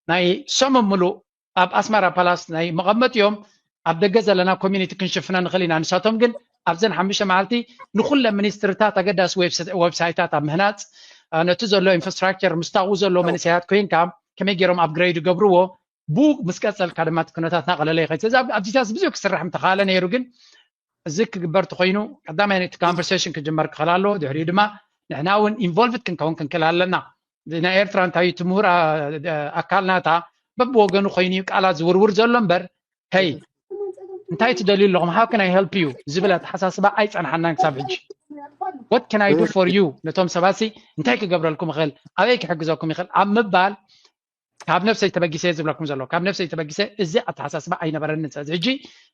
ናይ ሰሙን ምሉእ ኣብ ኣስመራ ፓላስ ናይ መቐመጢኦም ኣብ ደገ ዘለና ኮሚኒቲ ክንሽፍኖ ንኽእል ኢና። ንሳቶም ግን ኣብዘን ሓሙሽተ መዓልቲ ንኩለን ሚኒስትርታት ኣገዳሲ ዌብሳይታት ኣብ ምህናፅ ነቲ ዘሎ ኢንፍራስትራክቸር ምስታቑ ዘሎ መንእሰያት ኮይንካ ከመይ ገይሮም ኣፕግሬድ ይገብርዎ ብኡ ምስ ቀፀልካ ድማ እቲ ኩነታት እናቐለለ ይኸይድ። ስለዚ ኣብዚታት ብዙሕ ክስራሕ ምተኻለ ነይሩ ግን እዚ ክግበር ተኮይኑ ቀዳማይ እቲ ኮንቨርሴሽን ክጅመር ክኽእል ኣለዎ። ድሕሪኡ ድማ ንሕና እውን ኢንቮልቭድ ክንከውን ክንክእል ኣለና። ናይ ኤርትራ እንታይ እቲ ምሁር ኣካል ናታ በብወገኑ ኮይኑ እዩ ቃላት ዝውርውር ዘሎ እምበር ሄይ እንታይ ትደልዩ ኣለኹም how can I help you ዝብል ኣተሓሳስባ ኣይፀንሓናን ክሳብ ሕጂ። What can I do for you ነቶም ሰባት ሲ እንታይ ክገብረልኩም ይኽእል ኣበይ ክሕግዘኩም ይኽእል ኣብ ምባል ካብ ነብሰይ ተበጊሰ ዝብለኩም ዘሎ ካብ ነብሰይ ተበጊሰ እዚ ኣተሓሳስባ ኣይነበረንን። ስለዚ ሕጂ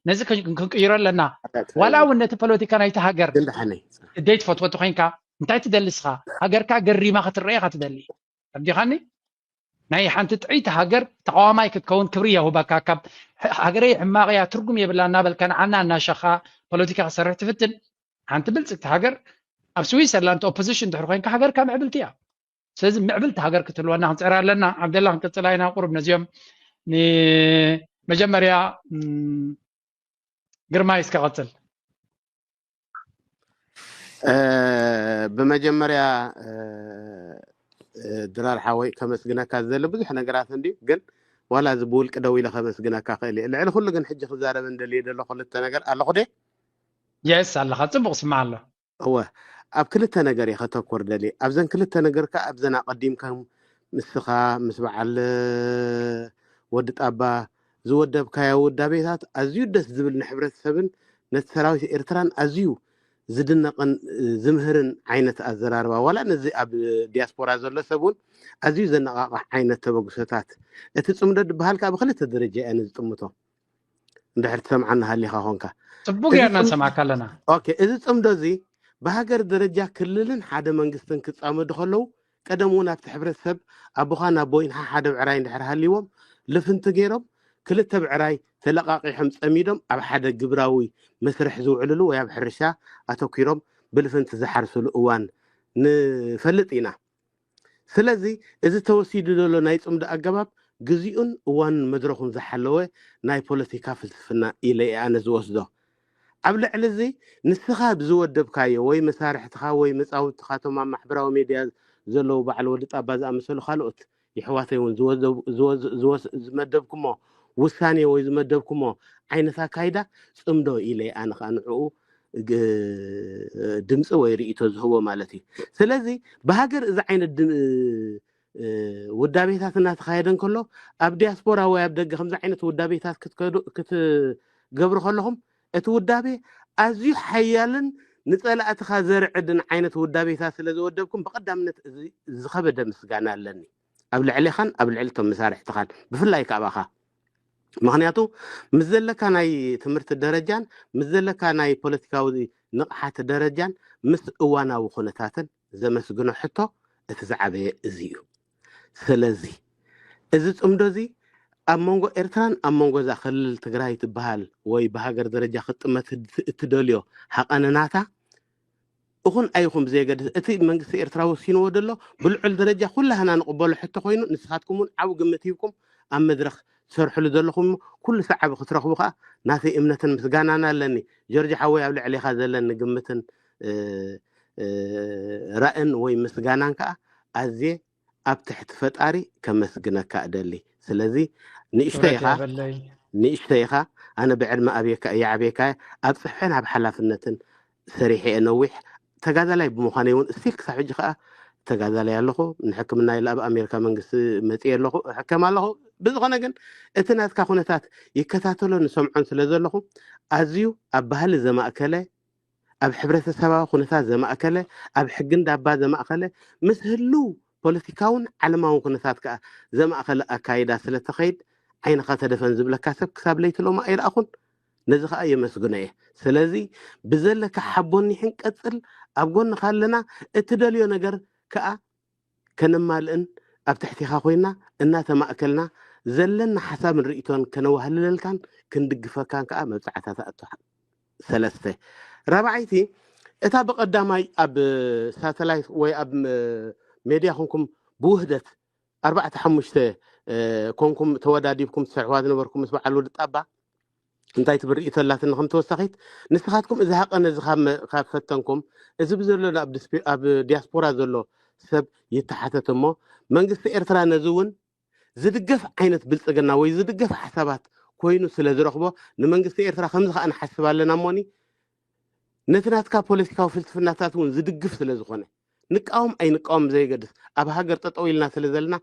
ነዚ ክንቅይሮ ኣለና። ዋላ እውን ነቲ ፖለቲካ ናይቲ ሃገር ደይ ትፈትዎ እንተኮይንካ እንታይ ትደሊ እስኻ? ሃገርካ ገሪማ ክትረኤካ ትደሊ ረዲኻኒ? ናይ ሓንቲ ጥዕይቲ ሃገር ተቃዋማይ ክትከውን ክብሪ የውህበካ። ካብ ሃገረይ ሕማቕ እያ ትርጉም የብላ እናበልካ ንዓና እናሸኻ ፖለቲካ ክሰርሕ ትፍትን ሓንቲ ብልፅግቲ ሃገር ኣብ ስዊዘርላንድ ኦፖዚሽን ድሕሪ ኮይንካ ሃገርካ ምዕብልቲ እያ። ስለዚ ምዕብልቲ ሃገር ክትህልወና ክንፅዕር ኣለና። ዓብደላ ክንቅፅላ ኢና። ቁሩብ ነዚኦም ንመጀመርያ ግርማይ እስከ ቀፅል። ብመጀመርያ ድራር ሓወይ ከመስግነካ ዝደሊ ብዙሕ ነገራት እንድዩ፣ ግን ዋላ እዚ ብውልቂ ደው ኢለ ከመስግነካ ክእል እየ። ልዕሊ ኩሉ ግን ሕጂ ክዛረበ እንደልየ ዘሎ ክልተ ነገር ኣለኹ ደ የስ ኣለኻ፣ ፅቡቅ ስማዕ ኣሎ። እወ ኣብ ክልተ ነገር እየ ከተኩር ደልየ። ኣብዘን ክልተ ነገር ከኣ ኣብዘን ኣቐዲምካም ምስኻ ምስ በዓል ወዲ ጣባ ዝወደብካዮ ውዳቤታት ኣዝዩ ደስ ዝብል ንሕብረተሰብን ነቲ ሰራዊት ኤርትራን ኣዝዩ ዝድነቕን ዝምህርን ዓይነት ኣዘራርባ ዋላ ነዚ ኣብ ዲያስፖራ ዘሎ ሰብ እውን ኣዝዩ ዘነቓቕሕ ዓይነት ተበግሶታት። እቲ ጽምዶ ዝበሃል ከኣ ብክልተ ደረጃ እየ ኣነ ዝጥምቶ። እንድሕር ትሰምዓኒ ሃሊኻ ኾንካ። ጽቡቅ ጌርና ንሰማዕካ ኣለና። ኦኬ፣ እዚ ጽምዶ እዚ ብሃገር ደረጃ ክልልን ሓደ መንግስትን ክጻመዱ ከለዉ ቀደም እውን ኣብቲ ሕብረተሰብ ኣቦኻን ኣቦይንኻ ሓደ ብዕራይ እንድሕር ሃልይዎም ልፍንቲ ገይሮም ክልተ ብዕራይ ተለቓቒሖም ጸሚዶም ኣብ ሓደ ግብራዊ መስርሕ ዝውዕልሉ ወይ ኣብ ሕርሻ ኣተኲሮም ብልፍንቲ ዝሓርስሉ እዋን ንፈልጥ ኢና። ስለዚ እዚ ተወሲዱ ዘሎ ናይ ጽምዶ ኣገባብ ግዚኡን እዋኑን መድረኹን ዝሓለወ ናይ ፖለቲካ ፍልስፍና ኢለ እየ ኣነ ዝወስዶ። ኣብ ልዕሊ እዚ ንስኻ ብዝወደብካዮ ወይ መሳርሕትኻ ወይ መጻውድትኻ እቶም ኣብ ማሕበራዊ ሜድያ ዘለዉ በዓል ወዲ ጣባ ዝኣመሰሉ ካልኦት የሕዋተይ እውን ዝመደብኩሞ ውሳኔ ወይ ዝመደብኩሞ ዓይነት ኣካይዳ ጽምዶ ኢለ ኣነ ከዓ ንዕኡ ድምፂ ወይ ርእቶ ዝህቦ ማለት እዩ። ስለዚ ብሃገር እዚ ዓይነት ውዳቤታት እናተኻየደ እንከሎ ኣብ ዲያስፖራ ወይ ኣብ ደገ ከምዚ ዓይነት ውዳቤታት ክትገብሩ ከለኹም እቲ ውዳቤ ኣዝዩ ሓያልን ንፀላእትኻ ዘርዕድን ዓይነት ውዳቤታት ስለ ዘወደብኩም ብቐዳምነት እዚ ዝኸበደ ምስጋና ኣለኒ። ኣብ ልዕሌኻን ኣብ ልዕሊ እቶም መሳርሕትኻን ብፍላይ ካባኻ ምክንያቱ ምስ ዘለካ ናይ ትምህርቲ ደረጃን ምስ ዘለካ ናይ ፖለቲካዊ ንቕሓት ደረጃን ምስ እዋናዊ ኩነታትን ዘመስግኖ ሕቶ እቲ ዝዓበየ እዚ እዩ። ስለዚ እዚ ፅምዶ እዚ ኣብ መንጎ ኤርትራን ኣብ መንጎ እዛ ክልል ትግራይ ትበሃል ወይ ብሃገር ደረጃ ክትጥመት እትደልዮ ሃቐንናታ እኹን ኣይኹን ብዘየገድስ እቲ መንግስቲ ኤርትራ ወሲንዎ ዘሎ ብልዑል ደረጃ ኩላህና ንቕበሎ ሕቶ ኮይኑ ንስኻትኩም እውን ዓብ ግምት ሂብኩም ኣብ መድረኽ ትሰርሕሉ ዘለኹም ኩሉ ሰዓቢ ክትረኽቡ ከዓ ናተይ እምነትን ምስጋናን ኣለኒ። ጆርጅ ሓወይ ኣብ ልዕሌኻ ዘለኒ ግምትን ራእን ወይ ምስጋናን ከዓ ኣዝየ ኣብ ትሕቲ ፈጣሪ ከመስግነካ እደሊ። ስለዚ ንእሽተይ ኢኻ ንእሽተይ ኢኻ ኣነ ብዕድመ ኣብየካ እየ ዓብየካ ኣብ ፅሕፈን ኣብ ሓላፍነትን ሰሪሐ እየ ነዊሕ ተጋዳላይ ብምዃነይ እውን እስቲል ክሳብ ሕጂ ከዓ ተጋዳላይ ኣለኹ። ንሕክምና ኢለ ኣብ ኣሜሪካ መንግስቲ መፅየ ኣለኹ እሕከም ኣለኹ። ብዝኾነ ግን እቲ ናትካ ኩነታት ይከታተሎ ንሰምዖን ስለ ዘለኹ ኣዝዩ ኣብ ባህሊ ዘማእከለ ኣብ ሕብረተሰባዊ ኩነታት ዘማእከለ ኣብ ሕጊ እንዳባ ዘማእከለ ምስ ህልው ፖለቲካውን ዓለማውን ኩነታት ከዓ ዘማእከለ ኣካይዳ ስለ ተኸይድ ዓይንኻ ተደፈን ዝብለካ ሰብ ክሳብ ለይቲ ሎማ ኣይረኣኹን። ነዚ ከዓ የመስግኖ እየ። ስለዚ ብዘለካ ሓቦን ኒሕን ቀፅል፣ ኣብ ጎንኻ ኣለና። እትደልዮ ነገር ከዓ ከነማልእን ኣብ ትሕቲኻ ኮይና እናተማእከልና ዘለና ሓሳብን ርእይቶን ከነዋህልለልካን ክንድግፈካን ከዓ መብፃዕታታ እቶ ሰለስተ ራብዓይቲ እታ ብቐዳማይ ኣብ ሳተላይት ወይ ኣብ ሜድያ ኮንኩም ብውህደት ኣርባዕተ ሓሙሽተ ኮንኩም ተወዳዲብኩም ትሰርሕዋ ዝነበርኩም ምስ በዓል ወዲ ጣባ እንታይ ትብል ርእይቶ ኣላትኒ ከም ተወሳኺት ንስኻትኩም እዚ ሃቐነ እዚ ካብ ፈተንኩም እዚ ብዘሎ ኣብ ዲያስፖራ ዘሎ ሰብ ይተሓተት እሞ መንግስቲ ኤርትራ ነዚ እውን ዝድገፍ ዓይነት ብልፅግና ወይ ዝድገፍ ሓሳባት ኮይኑ ስለ ዝረኽቦ ንመንግስቲ ኤርትራ ከምዚ ከዓ ንሓስብ ኣለና እሞኒ ነቲ ናትካ ፖለቲካዊ ፍልስፍናታት እውን ዝድግፍ ስለ ዝኾነ ንቃወም ኣይንቃወም ብዘየገድስ ኣብ ሃገር ጠጠው ኢልና ስለ ዘለና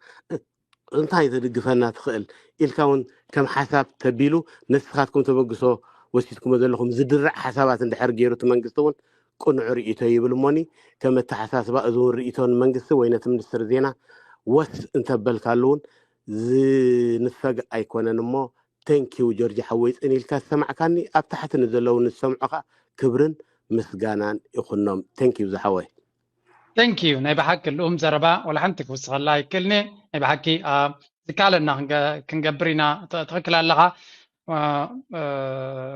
እንታይ ተድግፈና ትኽእል ኢልካ እውን ከም ሓሳብ ተቢሉ ነስኻትኩም ተበግሶ ወሲድኩሞ ዘለኹም ዝድራዕ ሓሳባት እንድሕር ገይሩ እቲ መንግስቲ እውን ቅኑዕ ርእይቶ ይብል እሞኒ ከም ኣተሓሳስባ እዚ እውን ርእይቶ ንመንግስቲ ወይ ነቲ ሚኒስትር ዜና ወስ እንተበልካሉ እውን ዝንፈግ ኣይኮነን እሞ thank you ጆርጅ ሓወይ ፅን ኢልካ ዝሰማዕካኒ ኣብ ታሕቲ ንዘለዉ ንዝሰምዑኻ ክብርን ምስጋናን ይኹኖም thank you ዝሓወይ thank you ናይ ብሓቂ ልኡም ዘረባ ወላ ሓንቲ ክውስኸላ ኣይክእልኒ ናይ ብሓቂ ዝካለና ክንገብር ኢና ትኽክል ኣለኻ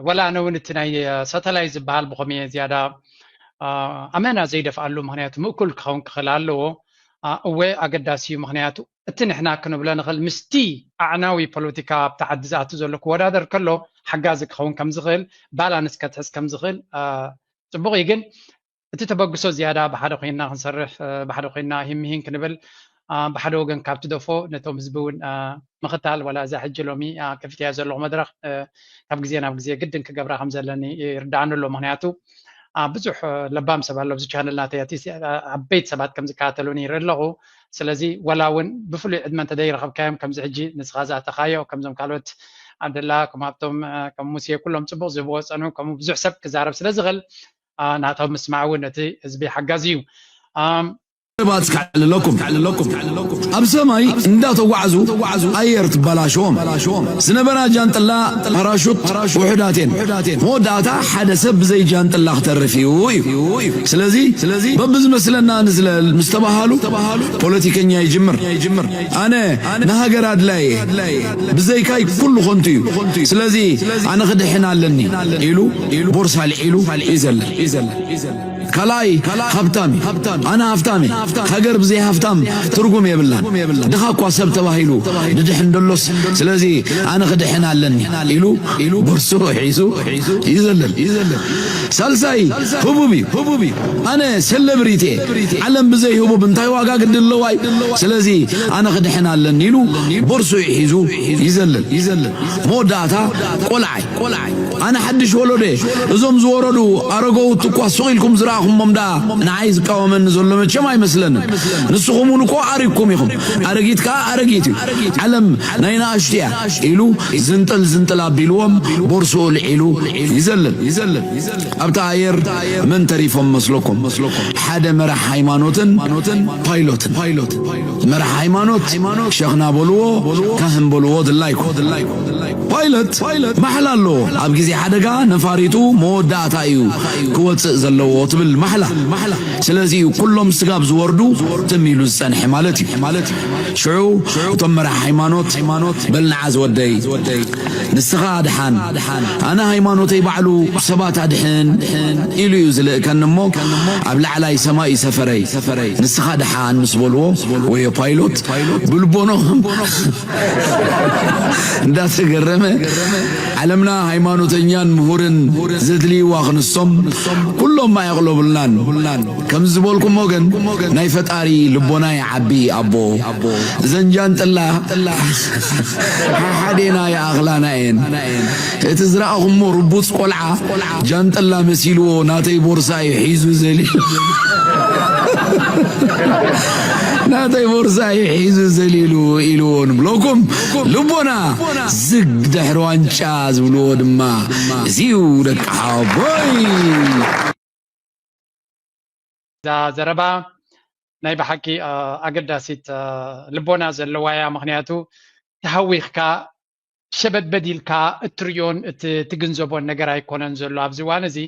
ወላ ኣነ እውን እቲ ናይ ሳተላይት ዝበሃል ብኸመየ ዝያዳ ኣመና ዘይደፍኣሉ ምክንያቱ ምእኩል ክኸውን ክኽእል ኣለዎ እወ ኣገዳሲ እዩ ምክንያቱ እቲ ንሕና ክንብሎ ንኽእል ምስቲ ኣዕናዊ ፖለቲካ ኣብቲ ዓዲ ዝኣቱ ዘሎ ክወዳደር ከሎ ሓጋዚ ክኸውን ከም ዝኽእል ባላንስ ከትሕዝ ከም ዝኽእል ፅቡቕ እዩ ግን እቲ ተበግሶ ዝያዳ ብሓደ ኮይና ክንሰርሕ ብሓደ ኮይና ሂምሂን ክንብል ብሓደ ወገን ካብ ትደፎ ነቶም ህዝቢ እውን ምኽታል ዋላ እዛ ሕጂ ሎሚ ከፊትያ ዘለኹ መድረኽ ካብ ግዜ ናብ ግዜ ግድን ክገብራ ከም ዘለኒ ይርዳኣኒ ኣሎ ምክንያቱ ብዙሕ ለባም ሰብ ኣሎ ኣብዚ ቻነል ናተይ ኣትሊስት ዓበይቲ ሰባት ከም ዝከታተሉኒ ይርኢ ኣለኹ ስለዚ ወላ እውን ብፍሉይ ዕድመ እንተደይረኸብካዮም ከምዚ ሕጂ ንስኻ ዝኣተኻዮ ከምዞም ካልኦት ዓብደላ ከም ሃብቶም ከም ሙሴ ኩሎም ፅቡቕ ዝህብዎ ዝፀንሑ ከምኡ ብዙሕ ሰብ ክዛረብ ስለ ዝኽእል ናቶም ምስማዕ እውን ነቲ ህዝቢ ሓጋዚ እዩ ሰባት ክዕልለኩም ኣብ ሰማይ እንዳተጓዓዙ ኣየር ትበላሸዎም ዝነበራ ጃንጥላ ፓራሹት ውሕዳት እየን መወዳእታ ሓደ ሰብ ብዘይ ጃንጥላ ክተርፍ እዩ እዩ ስለዚ በብዝመስለና ንዝለል ምስ ተባሃሉ ፖለቲከኛ ይጅምር ኣነ ንሃገር ኣድላይ እየ ብዘይካይ ኩሉ ኾንቱ እዩ ስለዚ ኣነ ክድሕን ኣለኒ ኢሉ ቦርሳ ልዒሉ ይዘለ ካልኣይ ሃብታም እዩ ኣነ ሃብታም እየ ሃገር ብዘይ ሃፍታም ትርጉም የብላን። ድኻ እኳ ሰብ ተባሂሉ ድድሕን ደሎስ፣ ስለዚ ኣነ ክድሕን ኣለኒ ኢሉ ቦርሱ ሒዙ ይዘለል። ሳልሳይ ህቡብ እዩ። ኣነ ሴሌብሪቲ እየ። ዓለም ብዘይ ህቡብ እንታይ ዋጋ ግዲ ኣለዋይ? ስለዚ ኣነ ክድሕን ኣለኒ ኢሉ ቦርሱ ሒዙ ይዘለል። መወዳእታ ቆልዓይ ኣነ ሓድሽ ወለዶ እየ። እዞም ዝወረዱ ኣረገውት እኳ ሱቕ ኢልኩም ዝረኣኹሞም ደኣ ንዓይ ዝቃወመኒ ዘሎ መቸም ኣይመስለንን። ንስኹም እውን እኮ ኣሪግኩም ኢኹም። ኣረጊት ከኣ ኣረጊት እዩ። ዓለም ናይ ንኣሽቱ እያ ኢሉ ዝንጥል ዝንጥል ኣቢልዎም ቦርስኡ ልዒሉ ይዘልል። ኣብቲ ኣየር መን ተሪፎም መስለኩም? ሓደ መራሕ ሃይማኖትን ፓይሎትን። መራሕ ሃይማኖት ሸኽና በልዎ፣ ካህን በልዎ ድላይኩም። ፓይለት ማሕላ ኣለዎ። ኣብ ግዜ ሓደጋ ነፋሪቱ መወዳእታ እዩ ክወጽእ ዘለዎ ትብል ማሕላ። ስለዚ እዩ ኩሎም ስጋብ ዝወርዱ ትም ኢሉ ዝጸንሐ ማለት እዩ። ሽዑ እቶም መራሕ ሃይማኖት በል ንዓ ዝወደይ ንስኻ ድሓን፣ ኣነ ሃይማኖተይ ባዕሉ ሰባት ኣድሕን ኢሉ እዩ ዝልእከኒ እሞ ኣብ ላዕላይ ሰማይ እዩ ሰፈረይ። ንስኻ ድሓን ምስ በልዎ ወዮ ፓይሎት ብልቦኖም እንዳተገረመ ዓለምና ሃይማኖተኛን ምሁርን ዘድልይዋ ክንሶም ኩሎም ኣየቕለቡልናን። ከም ዝበልኩሞ ግን ናይ ፈጣሪ ልቦና ይዓቢ ኣቦ። እዘን ጃንጥላ ሓሓዴና ይኣኽላና እየን። እቲ ዝረኣኹሞ ርቡፅ ቆልዓ ጃንጥላ መሲልዎ ናተይ ቦርሳ እዩ ሒዙ ዘሊሉ ናተይ ቦርሳ እዩ ሒዙ ዘሊሉ ኢልዎ ንብለኩም። ልቦና ዝግ ድሕሪ ዋንጫ ዝብልዎ ድማ እዚዩ ደቂ ሓወቦይ። እዛ ዘረባ ናይ ብሓቂ ኣገዳሲት ልቦና ዘለዋ እያ። ምክንያቱ ተሃዊኽካ ሸበድበድ ኢልካ እትርእዮን እትግንዘቦን ነገር ኣይኮነን ዘሎ ኣብዚ እዋን እዚ።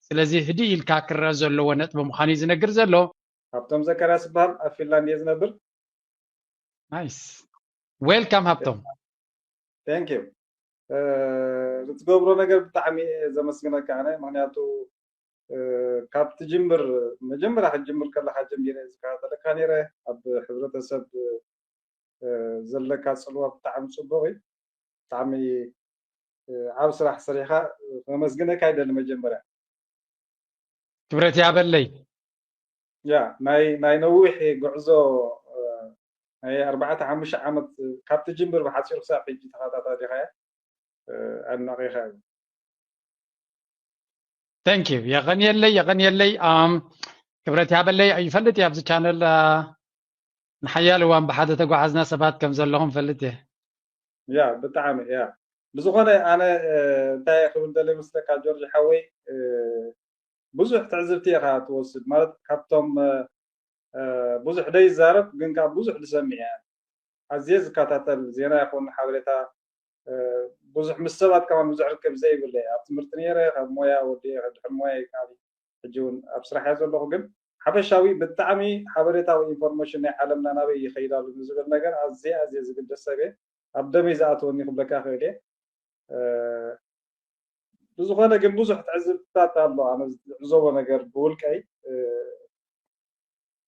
ስለዚ ህድእ ኢልካ ክረአ ዘለዎ ነጥቢ ምዃኑ እዩ ዝነግር ዘሎ። ሃብቶም ዘካርያስ ይበሃል። ኣብ ፊንላንድ እየ ዝነብር። ናይስ ዌልካም ሃብቶም። Thank you። እትገብሮ ነገር ብጣዕሚ እየ ዘመስግነካ ኣነ። ምክንያቱ ካብ ትጅምር መጀመርያ ክትጅምር ከለካ ጀሚረ እየ ዝከታተለካ ነይረ። ኣብ ሕብረተሰብ ዘለካ ፅልዋ ብጣዕሚ ፅቡቅ እዩ። ብጣዕሚ ዓብ ስራሕ ሰሪሕካ ከመስግነካ ይደሊ መጀመርያ። ክብረት ያበለይ። ያ ናይ ናይ ነዊሕ ጉዕዞ ናይ ኣርባዕተ ሓሙሽተ ዓመት ካብ ትጅምር ብሓፂሩ ክሳብ ሕጂ ተኸታታሊኻ እየ። ኣድናቒኻ እየ። Thank you የቐንየለይ የቐንየለይ። ክብረት ያበለይ ይፈልጥ እየ ኣብዚ ቻነል ንሓያል እዋን ብሓደ ተጓዓዝና ሰባት ከም ዘለኹም ፈልጥ እየ። ያ ብጣዕሚ ያ ብዝኾነ ኣነ እንታይ ክብል ደለ መስለካ ጆርጅ ሓወይ ብዙሕ ትዕዝብቲ ኢኻ ትወስድ ማለት ካብቶም ብዙሕ ደይዛረብ ግን ካብ ብዙሕ ዝሰምዕ እያ ኣዝየ ዝከታተል ዜና ይኹን ሓበሬታ ብዙሕ ምስ ሰባት ከማን ብዙሕ ርክብ ዘይብለይ ኣብ ትምህርቲ ነይረ ካብ ሞያ ወዲኤ ድሕሪ ሞያ ይከኣል ሕጂ እውን ኣብ ስራሕ እየ ዘለኹ ግን ሓፈሻዊ ብጣዕሚ ሓበሬታዊ ኢንፎርሜሽን ናይ ዓለምና ናበይ ይኸይድ ኣሎ ንዝብል ነገር ኣዝየ ኣዝየ ዝግደስ ሰብ እየ ኣብ ደመይ ዝኣተወኒ ክብለካ ክእል እየ ብዝኾነ ግን ብዙሕ ትዕዝብትታት ኣሎ ኣነ ዝዕዘቦ ነገር ብውልቀይ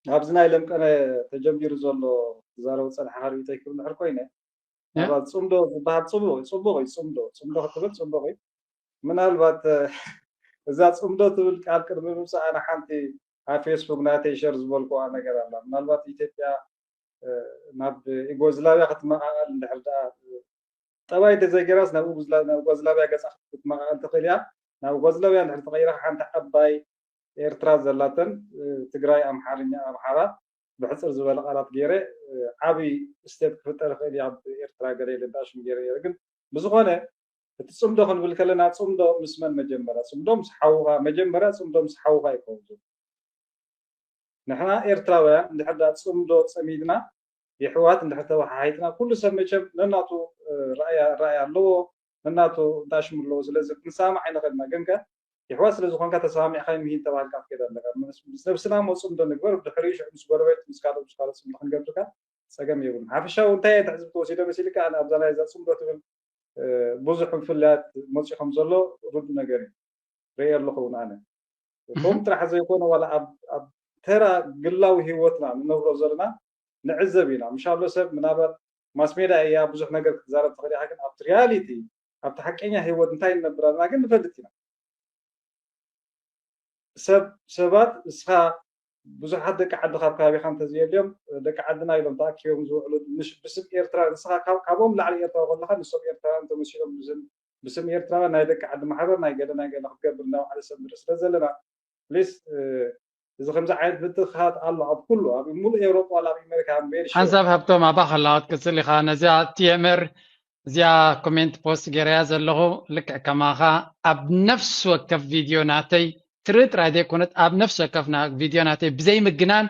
ኣብዚ ናይ ለምቀነ ተጀሚሩ ዘሎ ዝዛረቡ ፀንሓ ርእይቶይ ክብል ድሕር ኮይነ ምናልባት ፅምዶ ዝበሃል ፅቡቅ እዩ ፅቡቅ እዩ ፅምዶ ፅምዶ ክትብል ፅቡቅ እዩ ምናልባት እዛ ፅምዶ ትብል ቃል ቅድሚ ምምፃእ ኣነ ሓንቲ ኣብ ፌስቡክ ናተይ ሸር ዝበልኩዋ ነገር ኣላ ምናልባት ኢትዮጵያ ናብ ዩጎዝላቪያ ክትመቃቀል እንድሕር ደኣ ጠባይ እንተዘይገይራስ ናብ ዩጎዝላቪያ ገፃ ክትመቃቀል ትኽእል እያ ናብ ዩጎዝላቪያ እንድሕር ተቀይራ ሓንቲ ዓባይ ኤርትራ ዘላተን ትግራይ ኣምሓርኛ ኣምሓራ ብሕፅር ዝበለ ቃላት ገይረ ዓብይ ስቴት ክፍጠር ይኽእል እዩ ኣብ ኤርትራ ገለ ኢለ እንዳሽም ገይረ ነይረ ግን ብዝኾነ እቲ ፅምዶ ክንብል ከለና ፅምዶ ምስ መን መጀመርያ ፅምዶ ምስ ሓውኻ መጀመርያ ፅምዶ ምስ ሓውኻ ይከውን ዘሎ ንሕና ኤርትራውያን እንድሕር ዳ ፅምዶ ፀሚድና የሕዋት እንድሕር ተወሓሒጥና ኩሉ ሰብ መቸም ነናቱ ራእያ ኣለዎ ነናቱ እንዳሽሙ ኣለዎ ስለዚ ክንሰማማዕ ኣይንኽእልና ግን ከ የሕዋት ስለ ዝኾንካ ተሰማሚዕካ ምሂን ተባሂልካ ክትከይድ ኣለካ ምስ ነብስና እሞ ፅምዶ ንግበር ብድሕሪኡ ሽዑ ምስ ጎረቤት ምስ ካልኦት ምስ ካልኦት ፅምዶ ክንገብር ከ ፀገም የብሉን ሓፈሻዊ እንታይ እየ ትዕዝብቲ ወሲደ መሲልካ ኣነ ኣብዛ ናይ እዛ ፅምዶ ትብል ብዙሕ ፍልያት መፅኡ ከም ዘሎ ርዱእ ነገር እዩ ርእየ ኣለኹ እውን ኣነ ከምኡ ጥራሕ ዘይኮነ ዋላ ኣብ ተራ ግላዊ ህይወትና ንነብሮ ዘለና ንዕዘብ ኢና። ምሻሎ ሰብ ምናልባት ማስ ሜድያ እያ ብዙሕ ነገር ክትዛረብ ትኽእል ኢኻ፣ ግን ኣብቲ ሪያሊቲ ኣብቲ ሓቀኛ ህይወት እንታይ ንነብር ኣለና ግን ንፈልጥ ኢና። ሰብ ሰባት እስኻ ብዙሓት ደቂ ዓዲ ካብ ከባቢኻ እንተዘየልዮም ደቂ ዓድና ኢሎም ተኣኪቦም ዝውዕሉ ብስም ኤርትራ ንስኻ ካብኦም ላዕሊ ኤርትራ ከለኻ ንሶም ኤርትራ እንተመሲሎም ብስም ኤርትራውያን ናይ ደቂ ዓዲ ማሕበር ናይ ገለ ናይ ገለ ክትገብር እንዳበዓለ ሰብ ንርኢ ስለ ዘለና ፕሊስ እዚ ከምዚ ዓይነት ምትእኽኻብ ኣሎ ኣብ ኩሉ ኣብ ሙሉእ ኤውሮጳ ዋላ ኣብ ኣሜሪካ ቨሪ ሹር ሓንሳብ ሃብቶም ኣባ ከላወት ቅጽል ኢኻ ነዚኣ ቲኤምር እዚኣ ኮሜንት ፖስት ገይረያ ዘለኹ ልክዕ ከማኻ ኣብ ነፍሲ ወከፍ ቪድዮ ናተይ ትርኢ ጥራይ ዘይኮነት ኣብ ነፍሲ ወከፍ ና- ቪድዮ ናተይ ብዘይ ምግናን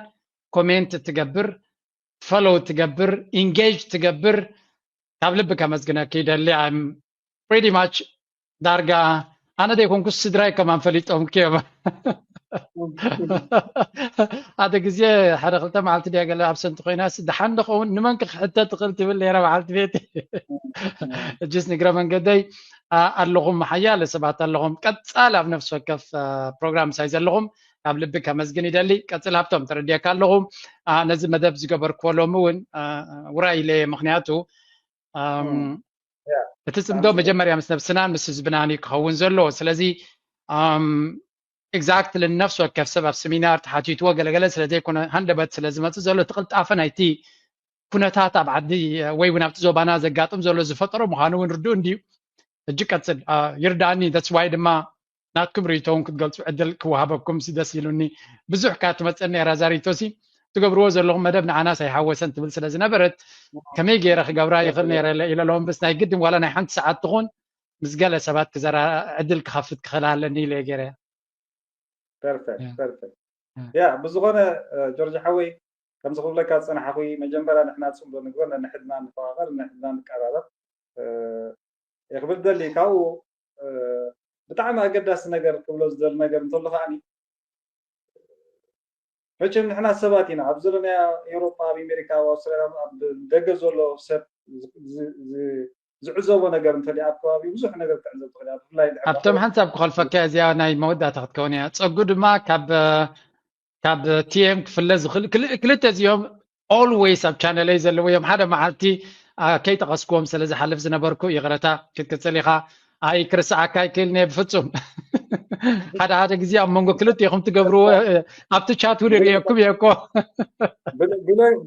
ኮሜንት ትገብር ፎሎው ትገብር ኢንጌጅ ትገብር ካብ ልቢ ከመስግነኪ ይደሊ I'm pretty much ዳርጋ ኣነ ዘይኮንኩስ ስድራይ ከማን ፈሊጦም ክዮም ሓደ ግዜ ሓደ ክልተ መዓልቲ ድያ ገለ ኣብሰንት ኮይና ደሓን ዶ ኸውን ንመን ክሕተ ትኽእል ትብል ነይራ በዓልቲ ቤት እጅስ ንግረ መንገደይ ኣለኹም ሓያለ ሰባት ኣለኹም ቀጻል ኣብ ነፍሲ ወከፍ ፕሮግራም ሳይ ዘለኹም ካብ ልቢ ከመስግን ይደሊ ቀጽል ሃብቶም ተረድየካ ኣለኹ ነዚ መደብ ዝገበርክዎ ሎሚ እውን ውራይ ኢለ ምክንያቱ እቲ ጽምዶ መጀመርያ ምስ ነብስናን ምስ ህዝብናን እዩ ክኸውን ዘለዎ ስለዚ ኤግዛክትሊ ንነፍሲ ወከፍ ሰብ ኣብ ሰሚናር ተሓቲትዎ ገለገለ ስለ ዘይኮነ ሃንደበት ስለ ዝመፅእ ዘሎ እቲ ቅልጣፈ ናይቲ ኩነታት ኣብ ዓዲ ወይ እውን ኣብቲ ዞባና ዘጋጥም ዘሎ ዝፈጠሮ ምዃኑ እውን ርዱእ እንድዩ ሕጂ ቀፅል ይርዳእኒ that's why ድማ ናትኩም ርእይቶ እውን ክትገልፁ ዕድል ክወሃበኩም ሲ ደስ ኢሉኒ ብዙሕ ካብ ትመፀኒ ነራ እዛ ርእይቶ ሲ ትገብርዎ ዘለኹም መደብ ንዓናስ ኣይሓወሰን ትብል ስለ ዝነበረት ከመይ ገይረ ክገብራ ይኽእል ነረ ኢለ ኢለ ሎም ብስ ናይ ግድን ዋላ ናይ ሓንቲ ሰዓት ትኹን ምስ ገለ ሰባት ክዘራ ዕድል ክኸፍት ክኽእል ኣለኒ ኢለ ገይረ perfect perfect ያ ብዝኾነ ጆርጅ ሓወይ ከምዚ ክብለካ ዝፀናሓኹ መጀመርያ ንሕና ፅምዶ ንግበር ነንሕድና ንፈቃቀር ነንሕድና ንቀራረብ ክብል ደሊ ካብኡ ብጣዕሚ ኣገዳሲ ነገር ክብሎ ዝደሊ ነገር እንተሎ ከዓኒ መቸም ንሕና ሰባት ኢና ኣብ ዘለናዮ ኤውሮጳ ኣብ ኣሜሪካ ኣብ ኣውስትራልያ ኣብ ደገ ዘሎ ሰብ ዝዕዘቦ ነገር እንተሊኣ ኣብ ከባቢ ብዙሕ ነገር ትዕዘብ ትኽእል ብፍላይ ኣብቶም ሓንሳብ ክኸልፈካ እዚኣ ናይ መወዳእታ ክትከውን እያ ፀጉ ድማ ካብ ካብ ቲኤም ክፍለ ዝኽእል ክልተ እዚኦም always ኣብ ቻነለይ ዘለዉ እዮም ሓደ መዓልቲ ከይጠቐስክዎም ስለ ዝሓልፍ ዝነበርኩ ይቕረታ ክትቅፅል ኢኻ ኣይ ክርስዓካ ኣይክእልን እየ ብፍፁም ሓደ ሓደ ግዜ ኣብ መንጎ ክልተ ኢኹም ትገብርዎ ኣብቲ ቻት እውን ርእየኩም እየ እኮ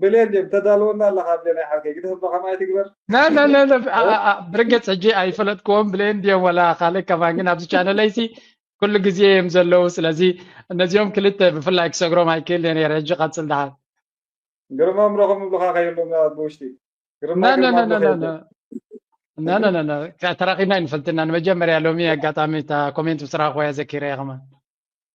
ብሌን ተዳልወና ኣለካ ብሌን ኣይሓልከ ግደ ህባ ከማይ ትግበር ብርግፅ ሕጂ ኣይፈለጥክዎም ብሌን ድዮም ወላ ካልእ ከማን ግን ኣብዚ ቻነለይሲ ኩሉ ግዜ እዮም ዘለዉ ስለዚ እነዚኦም ክልተ ብፍላይ ክሰግሮም ኣይክእል እየ ነረ ሕጂ ቀፅል ደሓር ግርማ ምረኹም ምብልኻ ከየሎም ብውሽጢ ተራኺብና ይንፈልጥና ንመጀመርያ ሎሚ ኣጋጣሚ እታ ኮሜንት ምስ ረኸብኩ እያ ዘኪረ እየ ከማን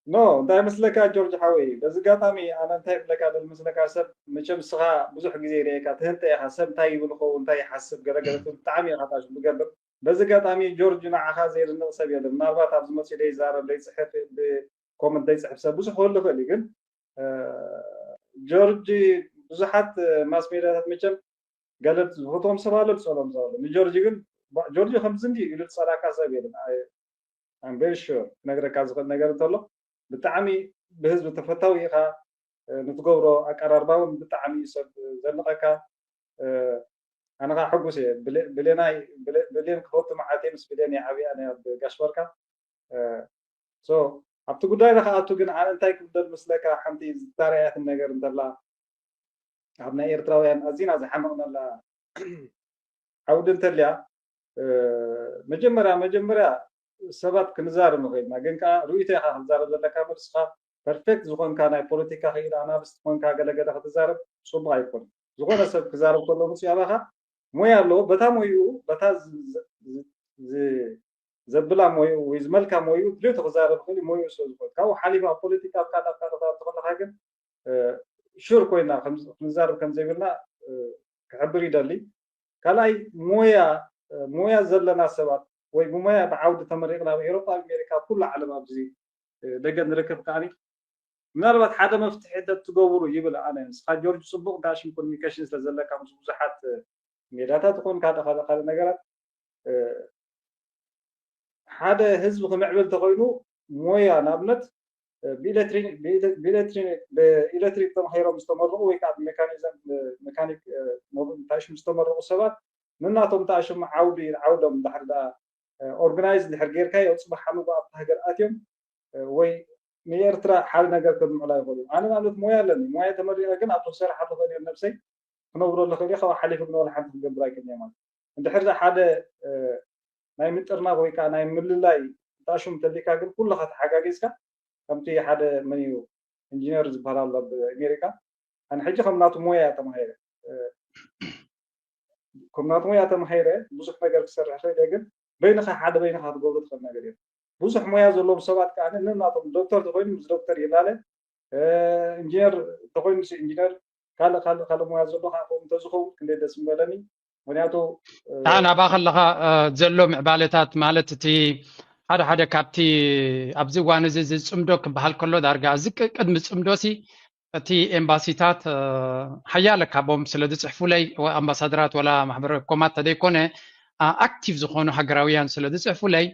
ኖ እንታይ መስለካ ጆርጅ ሓወይ በዚ ኣጋጣሚ ኣነ እንታይ ይብለካ ደል መስለካ ሰብ መቸም ስኻ ብዙሕ ግዜ ይርእየካ ትህንጠ ኢኻ ሰብ እንታይ ይብል ኸውን እንታይ ይሓስብ ገለገለ ብጣዕሚ ኢኻ ታሽ ዝገብር በዚ ኣጋጣሚ ጆርጅ ንዓኻ ዘየድንቕ ሰብ የለን ምናልባት ኣብዚ መፅኡ ደይዛረብ ደይፅሕፍ ብኮመንት ደይፅሕፍ ሰብ ብዙሕ ክህሉ ይኽእል እዩ ግን ጆርጅ ብዙሓት ማስ ሜድያታት መቸም ገለ ዝፈትዎም ሰብ ኣሎ ዝፀሎም ሰብ ኣሎ ንጆርጅ ግን ጆርጅ ከምዚ እንዲ ኢሉ ዝፀላካ ሰብ የለን I'm very sure ክነግረካ ዝኽእል ነገር እንተሎ ብጣዕሚ ብህዝቢ ተፈታዊ ኢኻ ንትገብሮ ኣቀራርባ እውን ብጣዕሚ ሰብ ዘድንቐካ ኣነ ከዓ ሕጉስ እየ ብሌናይ ብሌን ክፈቱ መዓልቲ ምስ ብሌን እየ ዓብያ ኣብ ጋሽበርካ so ኣብቲ ጉዳይ ንክኣቱ ግን ኣነ እንታይ ክብደል ምስለካ ሓንቲ ዝታረያትን ነገር እንተላ ኣብ ናይ ኤርትራውያን ኣዚና ዝሓመቕነላ ዓውዲ እንተልያ መጀመርያ መጀመርያ ሰባት ክንዛረብ ንኽእልና ግን ከዓ ርእይቶ ኢኻ ክትዛረብ ዘለካ መልስኻ ፐርፌክት ዝኾንካ ናይ ፖለቲካ ክኢል ኣናልስት ኮንካ ገለገለ ክትዛረብ ፅቡቅ ኣይኮን ዝኾነ ሰብ ክዛረብ ከሎ ምስ ኣባኻ ሞያ ኣለዎ በታ ሞይኡ በታ ዘብላ ሞይኡ ወይ ዝመልካ ሞይኡ ድሌቱ ክዛረብ ክእል ሞይኡ ስለ ዝኾነ ካብኡ ሓሊፍ ኣብ ፖለቲካ ኣብ ካልእ ኣብ ካልእ ክዛረብ ተኸለካ ግን ሹር ኮይና ክንዛረብ ከም ዘይብልና ክሕብር ይደሊ ካልኣይ ሞያ ሞያ ዘለና ሰባት ወይ ብሞያ ብዓውዲ ተመሪቕና ኣብ ኤሮጳ ኣብ ኣሜሪካ ኣብ ኩሉ ዓለም ኣብዚ ደገ ንርከብ ከዓኒ ምናልባት ሓደ መፍትሒ እንተትገብሩ ይብል ኣነ ንስኻ ጆርጅ ፅቡቅ ዳሽን ኮሚኒኬሽን ስለ ዘለካ ምስ ብዙሓት ሜዳታት ይኮን ካልእ ካልእ ካልእ ነገራት ሓደ ህዝቢ ክምዕብል ተኮይኑ ሞያ ንኣብነት ብኤሌክትሪክ ተማሂሮም ዝተመረቑ ወይ ከዓ ብሜካኒዝም መካኒክ ታሽም ዝተመረቑ ሰባት ንናቶም ታሽም ዓውዲ ዓውዶም ድሕር ዳ ኦርጋናይዝ ድሕር ጌርካዮ ፅባሕ ሓሉባ ኣብቲ ሃገር ኣትዮም ወይ ንኤርትራ ሓደ ነገር ከድምዑላ ይኽእሉ። ኣነ ንኣብነት ሞያ ኣለኒ፣ ሞያ ተመሪቐ ግን ኣብቲ ክሰርሓ ተኽእል እየ ነብሰይ ክነብረሉ ክእል እየ፣ ካብኡ ሓሊፉ ግን ወላ ሓንቲ ክገብር ኣይክእልን እየ ማለት። እንድሕር ሓደ ናይ ምጥርናፍ ወይ ከዓ ናይ ምልላይ ታሽም ተሊካ ግን ኩልኻ ተሓጋጊዝካ ከምቲ ሓደ መን እዩ ኢንጂነር ዝበሃል ኣሎ ኣብ ኣሜሪካ፣ ኣነ ሕጂ ከም ናቱ ሞያ ተማሂረ ከም ናቱ ሞያ ተማሂረ ብዙሕ ነገር ክሰርሕ ክእል እየ፣ ግን በይንኻ ሓደ በይንኻ ክትገብሮ ትኽእል ነገር እዩ። ብዙሕ ሞያ ዘለዎም ሰባት ከዓ ንናቶም ዶክተር ተኮይኑ ምስ ዶክተር ይላለ፣ ኢንጂነር ተኮይኑ ምስ ኢንጂነር፣ ካልእ ካልእ ካልእ ሞያ ዘሎ ከዓ ከምኡ እንተዝኸውን ክንደይ ደስ ምበለኒ። ምክንያቱ ንዓ ናብኣ ከለኻ ዘሎ ምዕባለታት ማለት እቲ ሓደ ሓደ ካብቲ ኣብዚ እዋን እዚ ዝፅምዶ ክበሃል ከሎ ዳርጋ እዚ ቅድሚ ፅምዶ ሲ እቲ ኤምባሲታት ሓያለ ካቦም ስለ ዝፅሕፉለይ ኣምባሳደራት ወላ ማሕበረ ኮማት ተደይኮነ ኣክቲቭ ዝኾኑ ሃገራውያን ስለ ዝፅሕፉለይ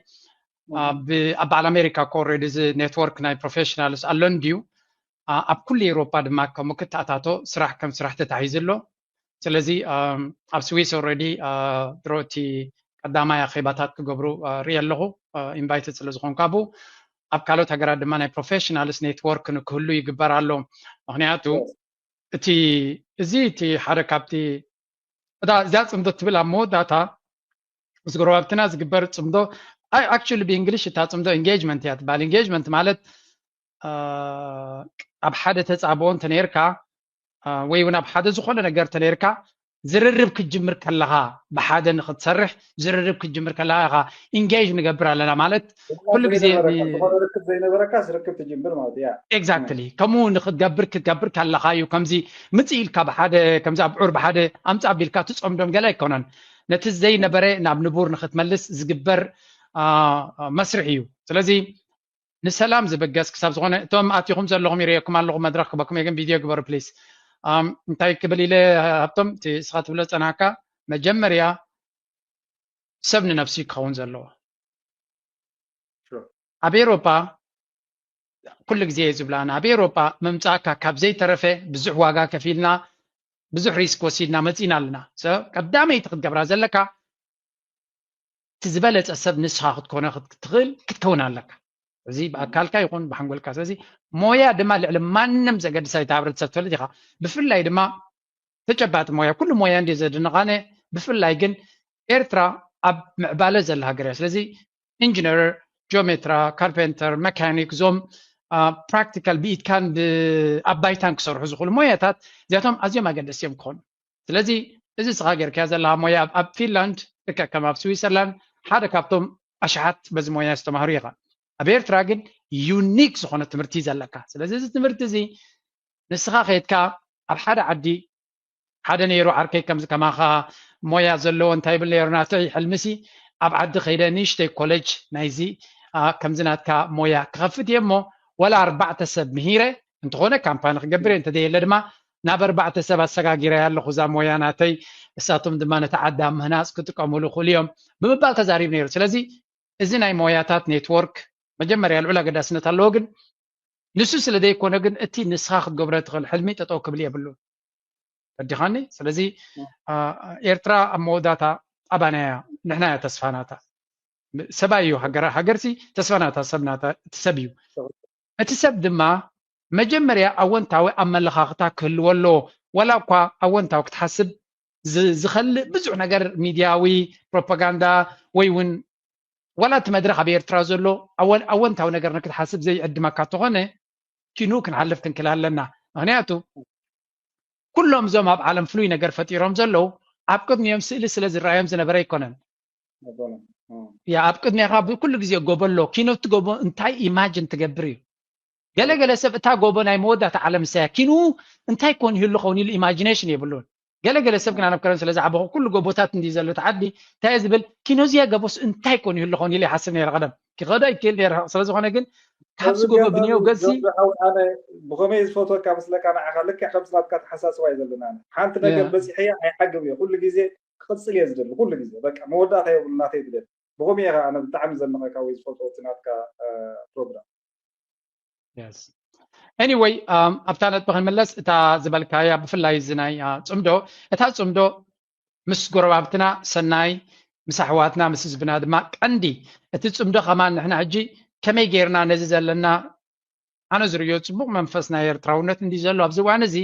ኣብ በዓል ኣሜሪካ ኮ ኦልሬዲ እዚ ኔትወርክ ናይ ፕሮፌሽናልስ ኣሎ እንድዩ ኣብ ኩሉ ኤውሮፓ ድማ ከምኡ ክተኣታቶ ስራሕ ከም ስራሕ ተታሒዙ ኣሎ። ስለዚ ኣብ ስዊስ ኦልሬዲ ድሮ እቲ ቀዳማይ ኣኼባታት ክገብሩ ርኢ ኣለኹ ኢንቫይትድ ስለ ዝኾንኩ ኣብኡ ኣብ ካልኦት ሃገራት ድማ ናይ ፕሮፌሽናልስ ኔትወርክ ንክህሉ ይግበር ኣሎ። ምክንያቱ እቲ እዚ እቲ ሓደ ካብቲ እታ እዚኣ ፅምዶ ትብል ኣብ መወዳእታ ምስ ጎረባብትና ዝግበር ፅምዶ actually ብእንግሊሽ እታ ፅምዶ ኢንጌጅመንት እያ ትበሃል። ኢንጌጅመንት ማለት ኣብ ሓደ ተፃብኦ እንተነይርካ ወይ እውን ኣብ ሓደ ዝኾነ ነገር ተነይርካ ዝርርብ ክትጅምር ከለኻ ብሓደ ንክትሰርሕ ዝርርብ ክትጅምር ከለኻ ኢኻ ኢንጌጅ ንገብር ኣለና ማለት ኩሉ ግዜ ርክብ ዘይነበረካ ርክብ ትጅምር ማለት እያ። ኤግዛክትሊ ከምኡ ንክትገብር ክትገብር ከለኻ እዩ። ከምዚ ምፅእ ኢልካ ብሓደ ከምዚ ኣብዑር ብሓደ ኣምፃ ኣቢልካ ትፀምዶም ገለ ኣይኮነን። ነቲ ዘይነበረ ናብ ንቡር ንክትመልስ ዝግበር መስርሕ እዩ። ስለዚ ንሰላም ዝብገስ ክሳብ ዝኾነ እቶም ኣቲኹም ዘለኹም ይርእየኩም ኣለኹ መድረኽ ክበኩም ግን ቪድዮ ግበሩ ፕሊስ። እንታይ ክብል ኢለ ሃብቶም እቲ እስኻ ትብሎ ዝፀናሕካ መጀመርያ ሰብ ንነብሱ ክኸውን ዘለዎ ኣብ ኤሮፓ ኩሉ ግዜ እየ ዝብላ ኣብ ኤሮፓ ምምፃእካ ካብ ዘይተረፈ ብዙሕ ዋጋ ከፊልና ብዙሕ ሪስክ ወሲድና መፂና ኣለና። ቀዳመይቲ ክትገብራ ዘለካ እቲ ዝበለፀ ሰብ ንስኻ ክትኮነ ክትክእል ክትከውን ኣለካ። እዚ ብኣካልካ ይኹን ብሓንጎልካ። ስለዚ ሞያ ድማ ልዕሊ ማንም ዘገድሳ እቲ ሕብረተሰብ ትፈልጥ ኢኻ። ብፍላይ ድማ ተጨባጢ ሞያ ኩሉ ሞያ እንዲ ዘድንቓነ ብፍላይ ግን ኤርትራ ኣብ ምዕባለ ዘላ ሃገር እያ። ስለዚ ኢንጂነር፣ ጂኦሜትራ፣ ካርፔንተር፣ መካኒክ እዞም ፕራክቲካል ብኢድካን ኣብ ባይታን ክሰርሑ ዝኽእሉ ሞያታት እዚኣቶም ኣዝዮም ኣገደስቲ እዮም ክኾኑ። ስለዚ እዚ ስኻ ጌርካያ ዘለኻ ሞያ ኣብ ፊንላንድ ልክዕ ከም ኣብ ስዊዘርላንድ ሓደ ካብቶም ኣሽሓት በዚ ሞያ ዝተማህሩ ኢኻ። ኣብ ኤርትራ ግን ዩኒክ ዝኾነ ትምህርቲ እዩ ዘለካ። ስለዚ እዚ ትምህርቲ እዚ ንስኻ ከይድካ ኣብ ሓደ ዓዲ ሓደ ነይሩ ዓርከይ ከምዚ ከማኻ ሞያ ዘለዎ እንታይ ይብል ነይሩ ናተይ ሕልምሲ ኣብ ዓዲ ከይደ ንእሽተይ ኮሌጅ ናይዚ ከምዚ ናትካ ሞያ ክኸፍት እየ እሞ ወላ ኣርባዕተ ሰብ ምሂረ እንተኾነ ካምፓኒ ክገብር እየ እንተዘየለ ድማ ናብ ኣርባዕተ ሰብ ኣሰጋጊረ ኣለኹ እዛ ሞያ ናተይ እሳቶም ድማ ነቲ ዓዲ ኣብ ምህናፅ ክጥቀሙሉ ይኽእሉ እዮም ብምባል ተዛሪቡ ነይሩ። ስለዚ እዚ ናይ ሞያታት ኔትወርክ መጀመርያ ልዑል ኣገዳስነት ኣለዎ ግን ንሱ ስለ ዘይኮነ ግን እቲ ንስኻ ክትገብሮ ትኽእል ሕልሚ ጠጠው ክብል የብሉን። ረዲኻኒ? ስለዚ ኤርትራ ኣብ መወዳታ ኣባና እያ፣ ንሕና እያ ተስፋናታ። ሰብኣይ እዩ ሃገር፣ ሃገርሲ ተስፋናታ ሰብናታ እቲ ሰብ እዩ። እቲ ሰብ ድማ መጀመርያ ኣወንታዊ ኣመለኻኽታ ክህልዎ ኣለዎ። ዋላ እኳ ኣወንታዊ ክትሓስብ ዝኸልእ ብዙሕ ነገር ሚድያዊ ፕሮፓጋንዳ ወይ እውን ዋላ እቲ መድረኽ ኣብ ኤርትራ ዘሎ ኣወንታዊ ነገር ንክትሓስብ ዘይዕድመካ እንተኾነ ኪኑ ክንሓልፍ ክንክል ኣለና። ምክንያቱ ኩሎም እዞም ኣብ ዓለም ፍሉይ ነገር ፈጢሮም ዘለዉ ኣብ ቅድሚኦም ስእሊ ስለ ዝረኣዮም ዝነበረ ኣይኮነን። ያ ኣብ ቅድሚኻ ብኩሉ ግዜ ጎቦ ኣሎ። ኪኖ እቲ ጎቦ እንታይ ኢማጅን ትገብር እዩ። ገለገለ ሰብ እታ ጎቦ ናይ መወዳእታ ዓለም እሰያ ኪኑ እንታይ ኮን ይህሉ ኸውን ኢሉ ኢማጂኔሽን የብሉን። ገለገለ ሰብ ግን ኣነብ ከረን ስለ ዝዓበኹ ኩሉ ጎቦታት እንዲ ዘሎ እቲ ዓዲ እንታይ ዝብል ኪኖ እዚያ ገቦስ እንታይ ኮን ይህሉ ኸውን ኢሉ ይሓስብ ነይረ ቀደም። ክኸዶ ይክእል ነይረ ስለ ዝኾነ ግን ካብዚ ጎቦ ብንየው ገዝሲ ኣነ ብኸመይ ዝፈትወካ መስለካ ንዓኻ ልክዕ ከምዚ ናትካ ተሓሳስባ እዩ ዘለና። ሓንቲ ነገር በፂሐያ ኣይሓግብ እየ ኩሉ ግዜ ክቕፅል እየ ዝደሊ ኩሉ ግዜ በቃ መወዳእታ የብሉ ናተይ ዝደሊ። ብኸመይ ኢኻ ኣነ ብጣዕሚ ዘድንቐካ ወይ ዝፈትዎ እቲ ናትካ ፕሮግራም። Yes. Anyway, ኣብታ ነጥቢ ክንምለስ፣ እታ ዝበልካያ ብፍላይ እዚ ናይ ጽምዶ፣ እታ ጽምዶ ምስ ጎረባብትና ሰናይ፣ ምስ ኣሕዋትና ምስ ህዝብና ድማ ቀንዲ። እቲ ጽምዶ ከማን ንሕና ሕጂ ከመይ ጌርና ነዚ ዘለና፣ ኣነ ዝርእዮ ጽቡቕ መንፈስ ናይ ኤርትራውነት እንዲ ዘሎ ኣብዚ እዋን እዚ፣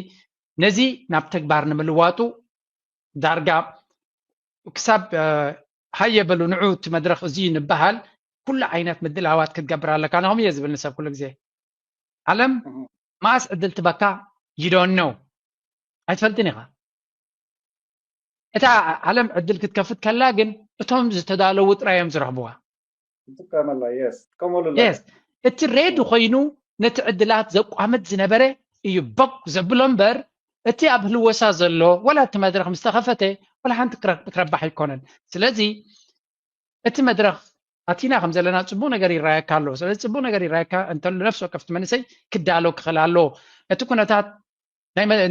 ነዚ ናብ ተግባር ንምልዋጡ ዳርጋ ክሳብ ሃየ በሉ ንዑ እቲ መድረኽ እዚ ንበሃል ኩሉ ዓይነት ምድላዋት ክትገብር ኣለካ። ንኸም እየ ዝብል ንሰብ ኩሉ ግዜ ዓለም ማስ ዕድል ትበካ ይዶን ነው ኣይትፈልጥን ኢኻ። እታ ዓለም ዕድል ክትከፍት ከላ ግን እቶም ዝተዳለዉ ጥራይ እዮም ዝረኽብዋ። ትጥቀመላ yes ትጥቀመሉ yes እቲ ሬዲ ኮይኑ ነቲ ዕድላት ዘቋምት ዝነበረ እዩ ቦግ ዘብሎ እምበር እቲ ኣብ ህልወሳ ዘሎ ወላ እቲ መድረኽ ምስ ተኸፈተ ወላ ሓንቲ ክረባሕ ኣይኮነን። ስለዚ እቲ መድረኽ ኣቲና ከም ዘለና ጽቡቕ ነገር ይረኣየካ ኣሎ። ስለዚ ጽቡቕ ነገር ይረኣየካ እንተሎ ነፍሲ ወከፍቲ መንእሰይ ክዳሎ ክኽእል ኣለዎ። እቲ ኩነታት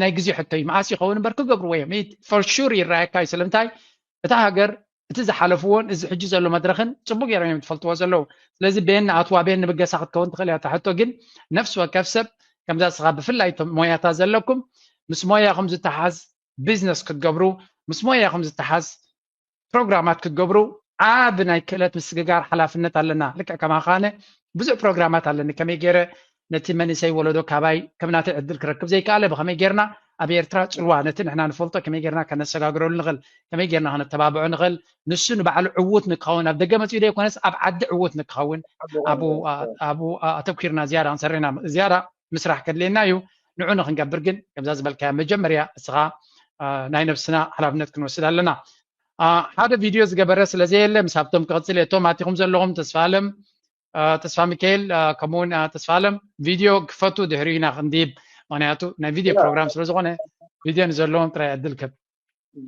ናይ ግዜ ሕቶ እዩ። መዓስ ይኸውን እምበር ክገብርዎ እዮም። for sure ይረኣየካ እዩ። ስለምንታይ እታ ሃገር እቲ ዝሓለፍዎን እዚ ሕጂ ዘሎ መድረኽን ጽቡቕ ገይሮም እዮም ዝፈልጥዎ ዘለዉ። ስለዚ ቤን ንኣትዋ ቤን ንብገሳ ክትከውን ትኽእል እያ እታ ሕቶ። ግን ነፍሲ ወከፍ ሰብ ከምዛ ስኻ ብፍላይ እቶም ሞያታት ዘለኩም ምስ ሞያኹም ዝተሓዝ ቢዝነስ ክትገብሩ ምስ ሞያኹም ዝተሓዝ ፕሮግራማት ክትገብሩ ዓቢ ናይ ክእለት ምስግጋር ሓላፍነት ኣለና። ልክዕ ከማኻ ኣነ ብዙሕ ፕሮግራማት ኣለኒ። ከመይ ገይረ ነቲ መንእሰይ ወለዶ ካባይ ከም ናተይ ዕድል ክረክብ ዘይከኣለ ብኸመይ ጌርና ኣብ ኤርትራ ጽልዋ ነቲ ንሕና ንፈልጦ ከመይ ጌርና ከነሰጋግረሉ ንኽእል፣ ከመይ ጌርና ከነተባብዖ ንኽእል፣ ንሱ ንባዕሉ ዕዉት ንክኸውን ኣብ ደገ መጺኡ ዘይኮነስ ኣብ ዓዲ ዕዉት ንክኸውን ኣብኡ ኣተኩርና ዝያዳ ክንሰርሕ ኢና። ዝያዳ ምስራሕ ከድልየና እዩ። ንዑ ንክንገብር ግን ከምዛ ዝበልካያ መጀመርያ እስኻ ናይ ነብስና ሓላፍነት ክንወስድ ኣለና። ሓደ ቪድዮ ዝገበረ ስለ ዘየለ ምስ ሃብቶም ክቕጽል እየ። እቶም ኣቲኹም ዘለኹም ተስፋ ኣለም፣ ተስፋ ሚካኤል ከምኡውን ተስፋ ኣለም ቪድዮ ክፈቱ ድሕሪ ኢና ክንድይብ። ምክንያቱ ናይ ቪድዮ ፕሮግራም ስለ ዝኾነ ቪድዮ ንዘለዎም ጥራይ ዕድል ክብ።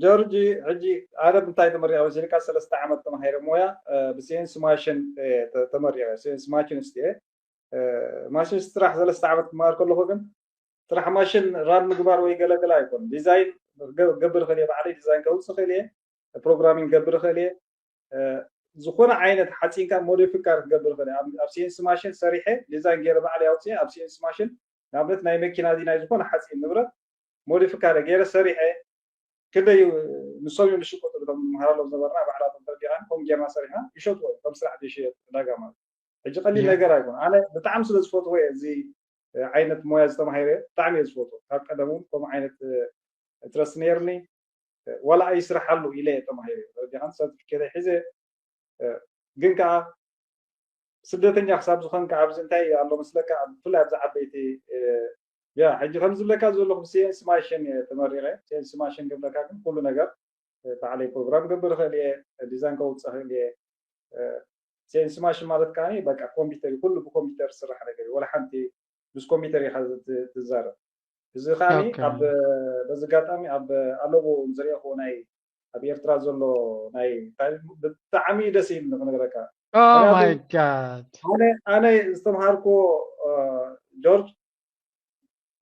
ጆርጂ ሕጂ ኣነ እንታይ ተመሪቀ መሲልካ ሰለስተ ዓመት ተማሂረ ሞያ ብሲኤንሲ ማሽን ተመሪቀ ሲኤንሲ ማሽን ስት ማሽን ስራሕ ሰለስተ ዓመት ክመሃር ከለኹ ግን ስራሕ ማሽን ራን ምግባር ወይ ገለገለ ኣይኮን ዲዛይን ገብር ክእል ባዕለይ ዲዛይን ከውፅእ ክእል እየ ፕሮግራሚንግ ገብር ክእል እየ ዝኾነ ዓይነት ሓፂንካ ሞዲፊካ ክገብር ክእል ኣብ ሲኤንሲ ማሽን ሰሪሐ ዲዛይን ገይረ ባዕለይ ኣውፅእ ኣብ ሲኤንሲ ማሽን ንኣብነት ናይ መኪና ናይ ዝኾነ ሓፂን ንብረት ሞዲፊካ ገይረ ሰሪሐ ክደይ ንሶም እዮም ዝሽቅጡ ቶም መሃራሎም ነበርና ባዕላቶም ተረዲኻን ከም ጌርና ሰሪሕና ይሸጥዎ ከም ስራሕ ዘይሽየጥ ዕዳጋ ማለት ሕጂ ቀሊል ነገር ኣይኮን ኣነ ብጣዕሚ ስለ ዝፈትዎ እዚ ዓይነት ሞያ ዝተማሂረ ብጣዕሚ እየ ዝፈትዎ ካብ ቀደም እውን ከም ዓይነት ትረስት ነይርኒ ዋላ ኣይስራሓሉ ኢለ እየ ተማሂረ ተረዲኻን ሰርቲፊኬት ሒዘ ግን ከዓ ስደተኛ ክሳብ ዝኾንካ ኣብዚ እንታይ ኣሎ መስለካ ብፍላይ ኣብዚ ዓበይቲ ያ ሕጂ ከም ዝብለካ ዘለኹ ብሲኤንሲ ማሽን እየ ተመሪቐ ሲኤንሲ ማሽን ክብለካ ግን ኩሉ ነገር ባዕለይ ፕሮግራም ገብር ክእል እየ ዲዛይን ከውፅእ ክእል እየ ሲኤንሲ ማሽን ማለት ከዓ በቃ ኮምፒውተር ኩሉ ብኮምፒውተር ዝስራሕ ነገር እዩ ወላ ሓንቲ ምስ ኮምፒውተር ኢካ ትዛረብ እዚ ከዓ ኣብ በዚ ኣጋጣሚ ኣብ ኣለቡ ዝሪኦ ናይ ኣብ ኤርትራ ዘሎ ናይ ብጣዕሚ ደስ ኢሉ ክነግረካ my god ኣነ ዝተምሃርኮ ጆርጅ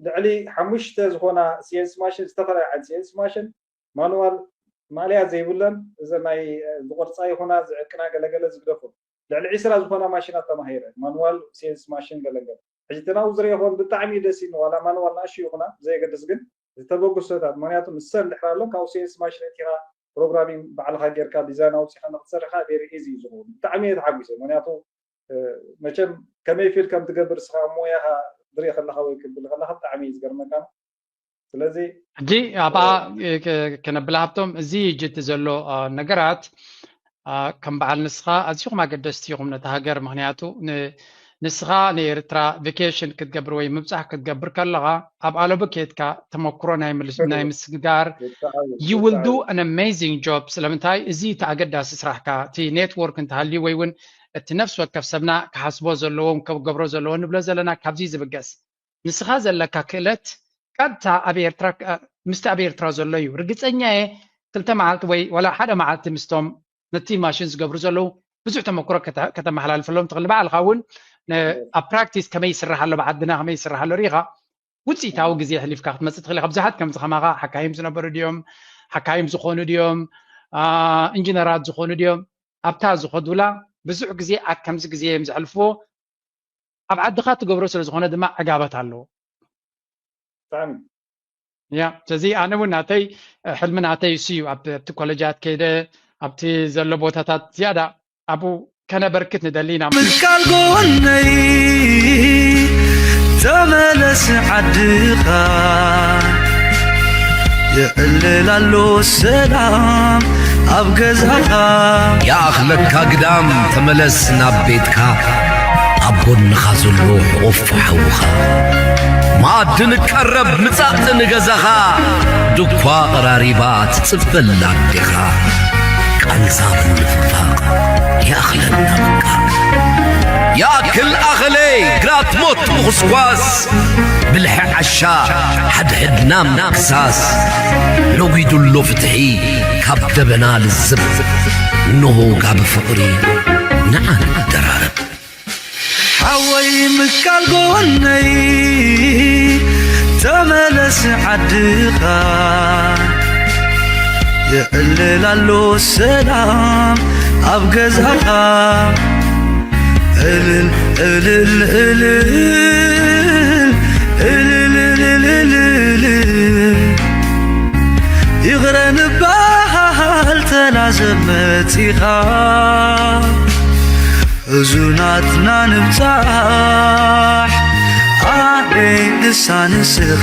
ልዕሊ ሓሙሽተ ዝኾና ሲኤንሲ ማሽን ዝተፈላለዩ ዓይነት ሲኤንሲ ማሽን ማኑዋል ማእለያ ዘይብለን እዚ ናይ ዝቆርፃ ይኹና ዝዕቅና ገለገለ ዝግደፉ ልዕሊ ዒስራ ዝኾና ማሽናት ተማሂረ ማኑዋል ሲኤንሲ ማሽን ገለገለ ሕጂ እቲ ናብኡ ዝሪኦ ከውን ብጣዕሚ ደስ ኢሉ ዋላ ማኑዋል ንኣሽቱ ይኹና ብዘየገድስ ግን ዝተበግሶታት ምክንያቱ ንሰን ድሕር ኣሎ ካብ ሲኤንሲ ማሽን እቲኻ ፕሮግራሚንግ ባዕልኻ ጌርካ ዲዛይን ኣውፂኻ ንክትሰርሕ ከዓ very easy እዩ ዝኸውን ብጣዕሚ እየ ተሓጒሰ ምክንያቱ መቸም ከመይ ፊል ከም ትገብር ስኻ ሞያኻ ትርኢ ከለኻ ወይ ክብል ከለኻ ብጣዕሚ እዩ ዝገርመካ ስለዚ ሕጂ ኣብኣ ከነብላ ሃብቶም እዚ ሕጂ እቲ ዘሎ ነገራት ከም በዓል ንስኻ ኣዝኹም ኣገደስቲ ኢኹም ነቲ ሃገር ምክንያቱ ንስኻ ንኤርትራ ቬኬሽን ክትገብር ወይ ምብፃሕ ክትገብር ከለኻ ኣብ ኣለቡ ኬድካ ተመክሮ ናይ ምስግጋር you will do an amazing job ስለምንታይ እዚ እቲ ኣገዳሲ ስራሕካ እቲ ኔትወርክ እንተሃልዩ ወይ እውን እቲ ነፍሲ ወከፍ ሰብና ክሓስቦ ዘለዎም ክገብሮ ዘለዎ ንብሎ ዘለና ካብዚ ዝብገስ ንስኻ ዘለካ ክእለት ቀጥታ ኣብ ኤርትራ ምስቲ ኣብ ኤርትራ ዘሎ እዩ ርግፀኛ እየ ክልተ መዓልቲ ወይ ወላ ሓደ መዓልቲ ምስቶም ነቲ ማሽን ዝገብሩ ዘለዉ ብዙሕ ተመክሮ ከተመሓላልፈሎም ትኽእል ንባዕልካ እውን ኣብ ፕራክቲስ ከመይ ይስራሕ ኣሎ ብዓድና ከመይ ይስራሕ ኣሎ ርኢኻ ውፅኢታዊ ግዜ ሕሊፍካ ክትመፅእ ትኽእል ኢኻ ብዙሓት ከምዚ ከማኻ ሓካይም ዝነበሩ ድዮም ሓካይም ዝኾኑ ድዮም ኢንጂነራት ዝኾኑ ድዮም ኣብታ ዝኸዱላ ብዙሕ ግዜ ኣብ ከምዚ ግዜ እዮም ዘሕልፍዎ ኣብ ዓድኻ ትገብሮ ስለ ዝኾነ ድማ ዕጋበት ኣለዎ። ብጣዕሚ ያ ስለዚ ኣነ እውን ናተይ ሕልሚ ናተይ እሱ እዩ። ኣብቲ ኮሌጃት ከይደ ኣብቲ ዘሎ ቦታታት ዝያዳ ኣብኡ ከነበርክት ንደሊ ኢና። ምቃል ጎነይ ተመለስ ዓድኻ የዕልል ኣሎ ሰላም ኣብ ገዛኻ። ይኣኽለካ ግዳም ተመለስ ናብ ቤትካ፣ ኣብ ጎንኻ ዘሎ ሕቑፍ ሓውኻ። መኣዲ ንቀረብ ምጻእ ንገዛኻ፣ ድኳ ቐራሪባ ትጽበላ ኣዴኻ። ቃንዛ ምንፍፋቕ ይኣኽለና በቃ። ይኣክል ኣኸለ ግራት ሞት ምኹስኳስ፣ ብልሒ ዓሻ ሓድሕድና ምክሳስ። ነጒዱሎ ፍትሒ ካብ ደበና ልዝብ፣ እንሆ ጋቢ ፍቕሪ ንዓ ንደራረብ። ሓወይ ምቃል ጎነይ ተመለስ ዓድኻ የዕልል ኣሎ ሰላም ኣብ ገዛኻ። እልል እልል እልል እልል እልል እልል ይቕረ ንበሃል ተናዘብ መጺኻ። ሕዙናትና ንብጻሕ ኣበይ ንሳ ንስኻ።